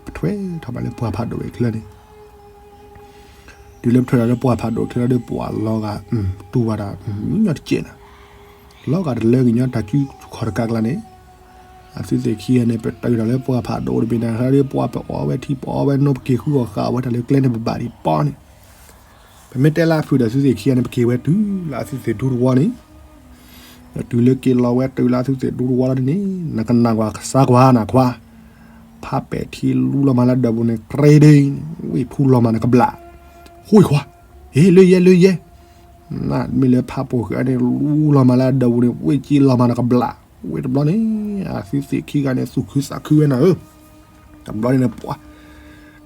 ပထွဲထီၣ်ဘးလၢပှၢ်ဖးဒိၣ်ဝဲချၢန့ၣ်, တုၤလၢပထွဲထီၣ်လၢပှၢ်ဖးဒိၣ်ချၢဒီး ပှၤလီၤဂာ် တူၢ်ဘၣ်တၢ် မံညီတကဲးနၤ, လီၤဂာ်တလၢကညီတၢ်စုခီၣ်တကးကျါန့ၣ်, အသုသ့ၣ်ခံဂၤန့ၣ် ပတုၤထီၣ်လၢပှၢ်ဖးဒိၣ်တဘ့ၣ်နၤ ဟဲဒီးပှၤပအီၣ်ဝဲထံ ပအီၣ်ဝဲနိ ပက့ၤဃုအီၣ်ဃာ်အီၣ်ဝဲတၢ်လၢကျဲန့ၣ် ပဘၣ်ဒံးပီန့ၣ် ပမ့ၢ်တဲလၢအဖုၣ်ဒီး သုသ့ၣ်ခံဂၤန့ၣ် ပက့ၤဝဲတုၤလၢအသုသ့ၣ်ဒူသဝီန့ၣ်, ဒီးတုၤလၢက့ၤလီၤဝဲတုၤလၢအသုသ့ၣ်ဒူသဝီလီၤန့ၣ် နကနၣ်ကွၢ်ကစၢ်ကွၢ်နၤခွါ, ဖးပဲာ်ထံလူလီၤမးလၢဒၢးပူၤန့ၣ် ကြ့ဒ့, ဝ့ၢ်ထူလီၤမးနကဘျး, ဟူခွါ, ဟ့ၣ်လၢယဲလၢယဲ, မ့ၢ်လၢဖးပိာ်ဃဲန့ၣ် လူလီၤမးလၢအဒၢးပူၤန့ၣ် ဝ့ၢ်က့လီၤမးနကဘျး, ဝ့ၢ်တဘျီန့ၣ် အသုသ့ၣ်ခံဂၤန့ၣ် သူၣ်ခုသးခုဝဲနၤဧၢ, တဘျီန့ၣ်န့ၣ် ပှၤ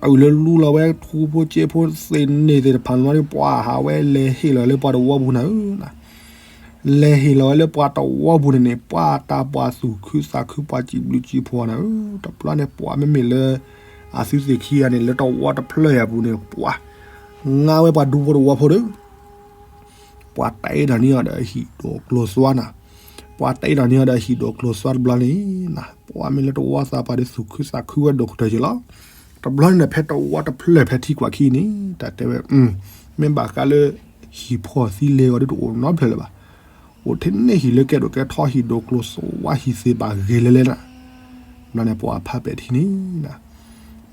အုၣ်လၢလူလီၤဝဲထူဖိက့ဖိသ့ၣ်န့ၣ်သ့ၣ်တဖၣ်န့ၣ် ပှၤဟးဝဲလဲၤဟ့ၣ်လီၤလၢပှၤတဝီပူၤနၤဧၢ, လဲၤဟ့ၣ်လီၤဝဲလၢပှၤတဝီပူၤန့ၣ်န့ၣ် ပှၤတၢ်ပှၤသူၣ်ခုသးခု ပှၤစံးဘျုးစံးဖှိၣ်နၤဧၢ, တဘျီန့ၣ် ပှၤမ့မ့ၢ်လၢ အသုသ့ၣ်ခံဂၤန့ၣ် လၢတဝီတဖျၢၣ်ယၤပူၤန့ၣ် ပှၤ ငါဝဲပှၤဒူဖိတဝီဖိဒီး ပှၤတၢ်အဲၣ်ဒိးန့ၢ်အီၤဒီးဟံၣ်ဒိၣ်ကျိၤသွါနၤ, ပှၤတၢ်အဲၣ်ဒိးန့ၢ်အီၤဒီးဟံၣ်ဒိၣ်ကျိၤသွါတဘျီန့ၣ်နၤ, ပှၤမ့ၢ်လၢတဝီသးပှၢ်ဒီးသူၣ်ခုသးခုဝဲဒိၣ်ကတၢၢ်က့ၤလီၤ, တဘျီန့ၣ်ဒီး ဖဲတဝီတဖျၢၣ်ဖဲထံကွၢ်ခံန့ၣ် တၢ်တဲဝဲ မ့ၢ်ဘၣ်ဃးလၢ ဟံၣ်ဖှီၣ်သံလဲၤအီၤဒ်တအိၣ်နီတဖျၢၣ်လၢၤဘၣ်, အိၣ်ထဲန့ၣ်ဟံၣ်လၢကဲဒိၣ်ကဲထီ ဟံၣ်ဒိၣ်ကျိၤသွါဟံၣ်သ့ၣ်ဘၣ်ဂ့ၤလဲၤလဲၤနၤ, ဘျီန့ၣ် ပှၤဖးပဲာ်ထံန့ၣ်နၤ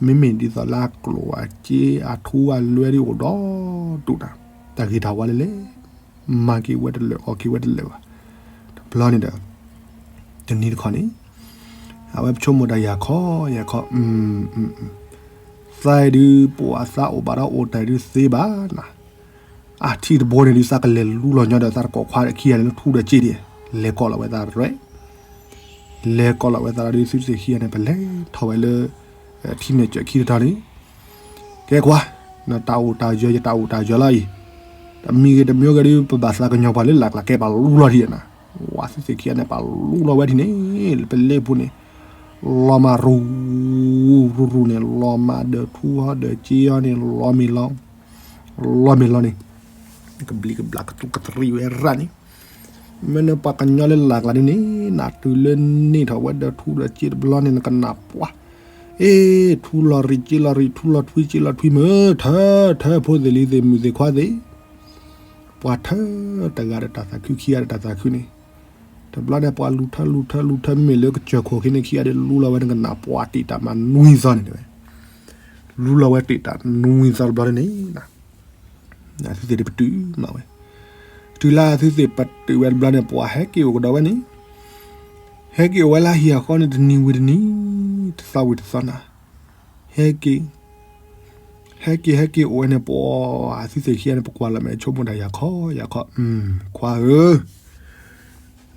မ့မ့ၢ်ဒ်သိးလၢအကျိၣ်အစ့အထူအလွဲဒ်အိၣ်ဒီးဒိၣ်နၤ, တၢ်ဂ့ၤတၢ်ဝါလဲၤလဲၤ, မၤက့ၤဝဲတလၢာ် အီၣ်က့ၤဝဲတလၢာ်ဘၣ်, တဘျီန့ၣ်ဒီး တနံၤတခီန့ၣ် အဝဲပဆိကမိၣ်တၢ်ယၤခီယၤခီ, သးအံၤဒုး ပှၤသးအိၣ်ဘၣ်ဒီးအိၣ်တၢ်ဒုးသ့ဘၣ်နၤ, အထံတဘိန့ၣ်ဒုး သးကလဲၤလူလီၤညီဒီး သးတကိးခွါခံဂၤန့ၣ် လၢထူဒီးစ့ဒံး, လဲၤကိးလီၤဝဲသးရဲၣ် လဲၤကိးလီၤဝဲသးဒီး သုသ့ၣ်ခံဂၤန့ၣ် ပလဲၤထီၣ်ဝဲလၢ ထံမဲာ်ကၢၢ်ခံတတီၤန့ၣ်, ကဲကွၢ်, နတၢ်အိၣ်တၢ်ယၢၤ ယတၢ်အိၣ်တၢ်ယၢၤလီၤအံၤ, တမံၤဂ့ၤတမံၤဂ့ၤဒုး ပဘၣ်သးကညီၤပှၤလၢလာ်ကျါ ကဲပလူလီၤဒံးနၤ, ဝဲသုသ့ၣ်ခံဂၤန့ၣ် ပလူလီၤဝဲဒ်န့ၣ် ပလ့ပူၤန့ၣ်, လီၤမၢ်ရူၤရူၤရူၤန့ၣ် လီၤမၢ်ဒီးထူဟီဒီးစ့ဟီန့ၣ် လီၤမ့ၢ်လီၤ, လီၤမ့ၢ်လီၤန့ၣ်, ကဘျံးကဘျၣ်ကသူကသရံးဝဲရၣ်န့ၣ်, မ့ၢ်န့ၣ်ပှၤကညီလၢလာ်ကျါဒ်န့ၣ် နတုၤလၢန့ၢ်ထီၣ်ဝဲဒီးထူဒီးစ့တဘျီန့ၣ် နကနၣ်ပှၤ, အ့ ထူလီၤရံၤစ့လီၤရံၤ ထူလီၤထွံစ့လီၤထွံမ့ၢ် ထၢထၢဖိသ့ၣ်လံၤသ့ၣ်မုၣ်သ့ၣ်ခွါသ့ၣ်, ပှၤထၢတဂၤဒီးတၢ်သးခု ခံဂၤဒီးတၢ်သးခုန့ၣ်, တဘျီန့ၣ် ပှၤလူၤထၢလူၤထၢလူၤထၢ မ့မ့ၢ်လၢကစၢၢ်ခိၣ်ခံန့ၣ် ခံဂၤဒီးလူလီၤဝဲ နကနၣ်ပှၤတ့ၢ်တၢ်မၤနွံသီန့ၣ်တဲဝဲ, လူလီၤဝဲတ့ၢ်တၢ်နွံသီတဘျီန့ၣ် အသုသ့ၣ်ဒုးပတုာ်မးဝဲ, တုၤလၢအသုသ့ၣ်ပတုာ်ဝဲတဘျီန့ၣ် ပှၤဟဲက့ၤအိၣ်ကဒီးဝဲန့ၣ်, ဟဲက့ၤအိၣ်ဝဲလၢဟံၣ်အဃီန့ၣ် တနံၤဝံၤတနံၤ, တသီဝံၤတသီနၤ, ဟဲက့ၤ ဟဲက့ၤဟဲက့ၤအိၣ်ဝဲန့ၣ် ပှၤအသုသ့ၣ်ခံဂၤန့ၣ် ပကွၢ်လီၤမဲာ်ဆိကမိၣ်တၢ်ယၤခီယၤခီ, ခွါဧၢ,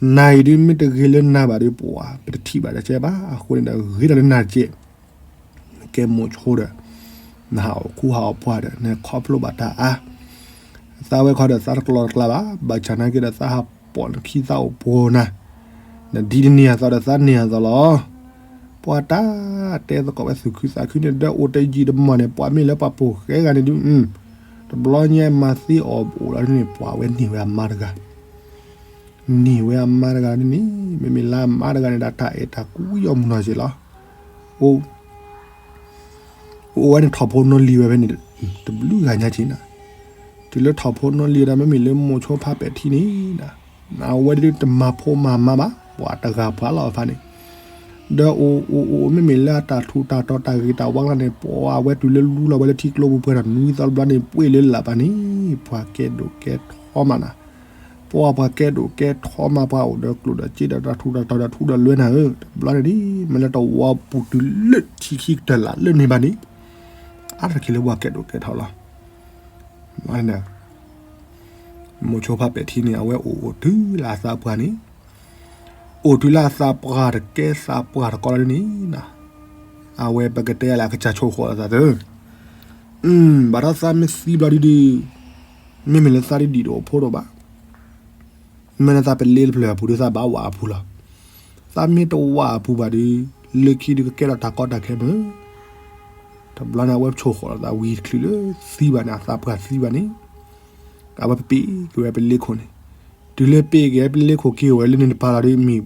နၤအံၤဒုးမ့ၢ်တဂ့ၤလၢနၤဘၣ်ဒီး ပှၤပတထံၣ်ဘၣ်တကဲဘၣ်, အဃိန့ၣ်ဒီး ဂ့ၤတၢ်လၢနၤတကဲ နကဲမိၢ်ဆိဒီး နဟးအီၣ်ခူဟးအီၣ်ပှၢ်ဒီး နခီဖျိဘၣ်တၢ်အါ, သးဝဲခီဒီးသးတကျီတကျါဘၣ်, ဘၣ်ဆၣ်နာ်က့ဒီးသးဟးပိာ်နခံသးအိၣ်ပှိၤနၤ, နဒ်တန့ၢ်အသးဒီး သးန့ၢ်အသးလီၤ. ပှၤတၢ်တဲသကိးဝဲသူၣ်ခုသးခုန့ၣ် ဒီးအိၣ်တယံာ်တမီၢ်န့ၣ် ပှၤမ့ၢ်လၢပှၤပိာ်ဃဲဂၤန့ၣ်ဒုး တဘျီညါမၤသ့အီၣ်အိၣ်လီၤန့ၣ် ပှၤဝဲန့ၢ်ဝဲအမါတဂၤ န့ၢ်ဝဲအမါတဂၤန့ၣ်န့ၣ် မ့မ့ၢ်လၢအမါတဂၤန့ၣ်ဒီး တၢ်အဲၣ်တၢ်ကွံအီၤမုၢ်နီၢ်က့ၤလီၤ. အိၣ် အိၣ်ဝဲန့ၣ်ထီၣ်ဖိနီၢ်လံၤဝဲဖဲန့ၣ် တဘျုးဂၤညါက့ၤနၤ, တုၤလၢထီၣ်ဖိနီၢ်လံၤဒီး မ့မ့ၢ်လၢမိၢ်ဆိဖးပဲာ်ထံန့ၣ် အဝဲဒၣ်တမၤဖိမၤမါဘၣ် ပှၤတဂၤပှၤလီၤဖးန့ၣ်, ဒီးအိၣ်အိၣ်အိၣ် မ့မ့ၢ်လၢအတၢ်ထူးတၢ်တီၤတၢ်ဂ့ၤတၢ်ဝါကျါန့ၣ် ပှၤအဝဲတုၤလၢလူလီၤဝဲလၢထံကျိပူၤပှဲၤထီၣ်နွံသီတဘျီန့ၣ် ပှ့ၢ်လၢလၢ်ဘၣ်န့ၣ် ပှၤကဲဒိၣ်ကဲထီမးနၤ, ပှၤပှၤကဲဒိၣ်ကဲထီမး ပှၤအိၣ်ဒီးကျိၣ်ဒီးစ့ဒီးတၢ်ထူးတၢ်တီၤဒီးထူးဒီးလွဲနၤဧၢ, တဘျီန့ၣ်ဒ် မ့ၢ်လၢတဝီပူၤတုၤလၢထံခံကတၢၢ်လၢ်လၢန့ၣ်ဘၣ်န့ၣ် အါတက့ၢ်လၢပှၤကဲဒိၣ်ကဲထီလီၤ. မိၢ်ဆိဖးပဲာ်ထံန့ၣ် အဝဲအိၣ်အိၣ်တုၤလၢအသးပှၢ်န့ၣ်, အိၣ်တုၤလၢအသးပှၢ်တကဲသးပှၢ်တကီလၢန့ၣ်, အဝဲပကတဲလၢအကစၢ်ဆိၣ်ဃီလီၤသးသၢ, ဘၣ်ဒီးသးမ့ၢ်သံဘျီဒုဒီး, မ့မ့ၢ်လၢသးဒ်ဒံၣ်တအိၣ်ဖိဒီးဘၣ်, မ့ၢ်လၢသးပလ့တဖျၢၣ်အပူၤဒီး သးဘၣ်ဝးအပူၤလီၤ. သးမ့ၢ်တဝးအပူၤဘၣ်ဒီး လၢခံဒီးကကဲထီၣ်တၢ်ကီတၢ်ခဲမ့ၢ် တဘျီန့ၣ် အဝဲဆိၣ်ဃီၤလီၤသးဝံၤတချုးလၢသံဘၣ်န့ၣ် အသးပှၢ်သံဘၣ်န့ၣ် အဝဲပ့ၣ်က့ၤဝဲပလ့ခိၣ်န့ၣ်, တုၤလၢပ့ၣ်က့ၤဝဲပလ့ခိၣ်က့ၤဝဲလၢန့ၣ်တပၤလီၤဒီး မ့ၢ်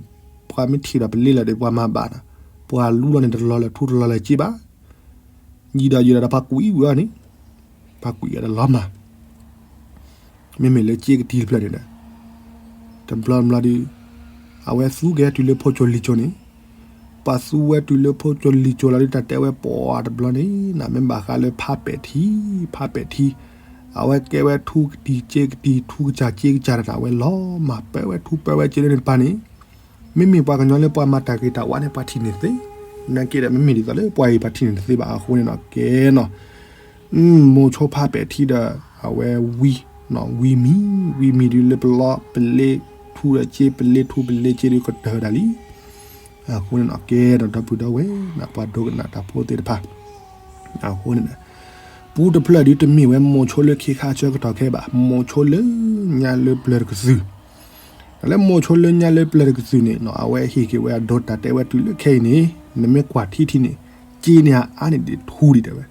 ပှၤမ့ၢ်ထံၣ်ဒီးပလ့လီၤဒီး ပှၤမၤဘၣ်နၤ, ပှၤလူလီၤန့ၣ် တလီၤလၢထူတလီၤလၢစ့ဘၣ်, ယံာ်ဒီးယံာ်ဒီးပှၤကွံာ်ဝဲအီၤန့ၣ်, ပှၤကွံာ်အီၤတလီၤမၢ် မ့မ့ၢ်လၢစ့ကတံၤတဖျၢၣ်န့ၣ်ဒီး တဘျီတဘျီဒီး အဝဲသူက့ၤတုၤလၢဖိကၠိလံၤကၠိန့ၣ်, ပှၤသူဝဲတုၤလၢဖိကၠိလံၤကၠိလီၤဒီး တၢ်တဲဝဲပှၤတဘျီန့ၣ် နမ့ၢ်ဘၣ်ဃးလၢဖးပဲာ်ထံ, ဖးပဲာ်ထံ, အဝဲကဲဝဲထူကတံၤစ့ကတံၤ ထူကစၢ်စ့ကစၢ်တၢ် အဝဲလီၤမၢ် ပၢဝဲထူပၢဝဲစ့လၢန့ၣ်တပၤန့ၣ်, မ့မ့ၢ်ပှၤကညီလၢပှၤမၤတၢ်ဂ့ၤတၢ်ဝါန့ၣ် ပှၤထံၣ်န့ၢ်သ့, နာ်က့ဒီး မ့မ့ၢ်ဒ်သိးလၢပှၤအံၤပှၤထံၣ်န့ၢ်တသ့ဘၣ်အဃိန့ၣ်နီၤ ကဲနီၤ မိၤဆိဖးပဲာ်ထံဒီး အဝဲဝံ, ဝံမံၤ, ဝံမံၤဒုးလၢပလီ ပလ့ထူဒီးစ့ ပလ့ထူပလ့စ့ဒုးကတၢၢ်ဒၣ်လံ. အဃိန့ၣ်နီၤ ကဲဒီးဒီပုၢ်ဒီဝဲၢ် ပှၤဒိကနၣ်တၢ်ဖိသ့ၣ်တဖၣ်, အဃိန့ၣ် ပူတဖျၢၣ်ဒုးတမ့ၢ်ဝဲမိၤဆိလၢခ့ခါဆၢကတီၢ်ခဲဘၣ်, မိၤဆိလၢညါလၢပျၢၤတကသုၢ်, ဒီးလၢမိၤဆိလၢညါလၢပျၢၤတကသုၢ်န့ၣ်နီၤ အဝဲဟ့ၣ်က့ၤဝဲအဒိတၢ်တဲဝဲတုၤလၢခဲအံၤန့ၣ် နမ့ၢ်ကွၢ်ထံထံန့ၣ် စ့န့ၣ်အအါန့ၣ်ဒ်ထူဒံးတဲဝဲ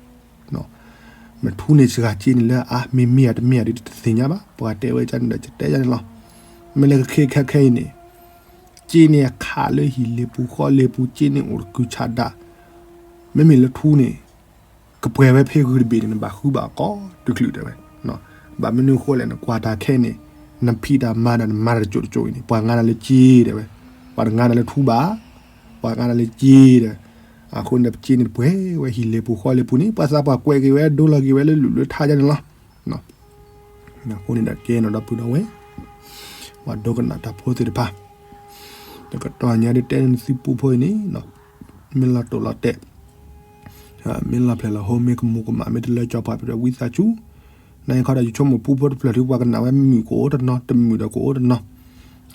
မ့ၢ်ထူန့ၣ်စှၤစ့န့ၣ်လၢအါ မ့မ့ၢ်အတမ့ၢ်အဒ်တသ့ၣ်ညါဘၣ် ပှၤတဲဝဲကန့ၣ်ဒီးကတဲယါန့ၣ်လီၤ. မ့ၢ်လၢကခ့ခဲခဲအံၤန့ၣ် စ့န့ၣ်အခးလၢဟံၣ်လ့ပူၤဃီလ့ပူၤ စ့န့ၣ်အိၣ်တကုၢ်ဆးဒး, မ့မ့ၢ်လၢထူန့ၣ် ကပှဲၤဝဲဖဲဂုၢ်တဘ့ၣ်န့ၣ် နဘၣ်ဃုဘၣ်ကီးတချုးတဲဝဲ, ဘၣ်မနုၤဃိလဲၣ် နကွၢ်တၢ်ခဲန့ၣ် နဖံးတၢ်မၤဒီးနမၤတၢ်တစိၤတစိၤအံၤန့ၣ် ပှၤငါနၤလၢစ့တဲဝဲ, ပှၤတငါနၤလၢထူဘၣ်, ပှၤငါနၤလၢစ့ဒီး, အဃိန့ၣ်ဒီး ပစ့န့ၣ်တပှဲၤဝဲဟံၣ်လ့ပူၤဃီလ့ပူၤန့ၣ် ပှၤသးပှၢ်ကွဲးက့ၤဝဲဒိလီၤက့ၤဝဲလၢလူၢ်လၢထါယါန့ၣ်လီၤ. အဃိန့ၣ်ဒီးကဲနီၤဒီပုၢ်ဒီဝဲၢ် ပှၤဒိကနၣ်တၢ်ဖိသ့ၣ်တဖၣ်, တကတီၢ်ညါဒ်တဲန့ၣ်သုပူဖိအံၤန့ၣ် မ့ၢ်လီၤတိာ်လီၤတဲာ် မ့ၢ်လီၤဖျဲၣ်လီၤဟိ မ့ၢ်ကမူၤကမၣ် မ့ၢ်တလၢကၠီၤပှၤပဒီးဝံသးစူၤ, နာ်က့ခီဒီးယဆိကမိၣ်ပူဖိတဖျၢၣ်ဒုး ပှၤကနၣ်ဝဲမုာ်ကအိၣ်တနီၤ တမုာ်ဒီးကအိၣ်တနီၤ,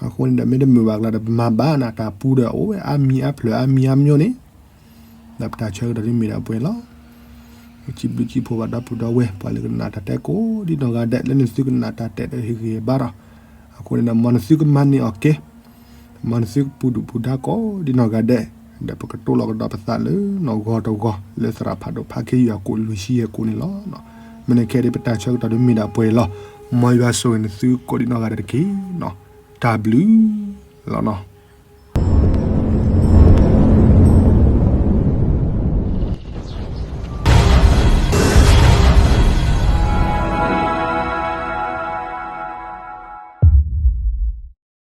အဃိန့ၣ်ဒီး မ့ၢ်တမုာ်ဘၣ်ကျါဒီး ပမၤဘၣ်နၤတၢ်ပူဒီး အိၣ်ဝဲအါမံၤအါဖျၢၣ်အါမံၤအါမျိၤန့ၣ်, ဒီးပတၢ်ဆၢကတီၢ်ဒ်မ့ၢ်ဒၣ်ပှဲၤလီၤ. စံးဘျုးစံးဖှိၣ်ဘၣ်ဒီပုၢ်ဒီဝဲၢ် ပှၤလၢကနၣ်တၢ်တဲကိးဒ်နီၢ်ဂၤဒဲး လၢနသုကနၣ်တၢ်တဲဒီးဟ့ၣ်ဂံၢ်ဘါဒီး, အဃိန့ၣ်ဒီး မ်နသုကမၤန့ၢ်အီၤကဲ မ်နသုကပူၤဒုၣ်ပူၤဒါကိးဒ်နီၢ်ဂၤဒဲး, ဒီးပကတိၢ်လီၤကဒီးပသးလၢနီၢ်ဂီၤတဂီၤ လၢသရၣ်ဖးဒိၣ်ဖးခ့ယုၢ်အကိၣ်လွံၢ်ဆံယဲၢ်ကိၣ်န့ၣ်လီၤ. မ့ၢ်နခဲဒ်ပတၢ်ဆၢကတီၢ်ဒ်မ့ၢ်ဒၣ်ပှဲၤလီၤ. မ်ယွၤဆိၣ်ဂ့ၤနသုကိးဒ်နီၢ်ဂၤဒဲးတက့ၢ်နီၤ. တၢ်ဘျုးလီၤနီၤ.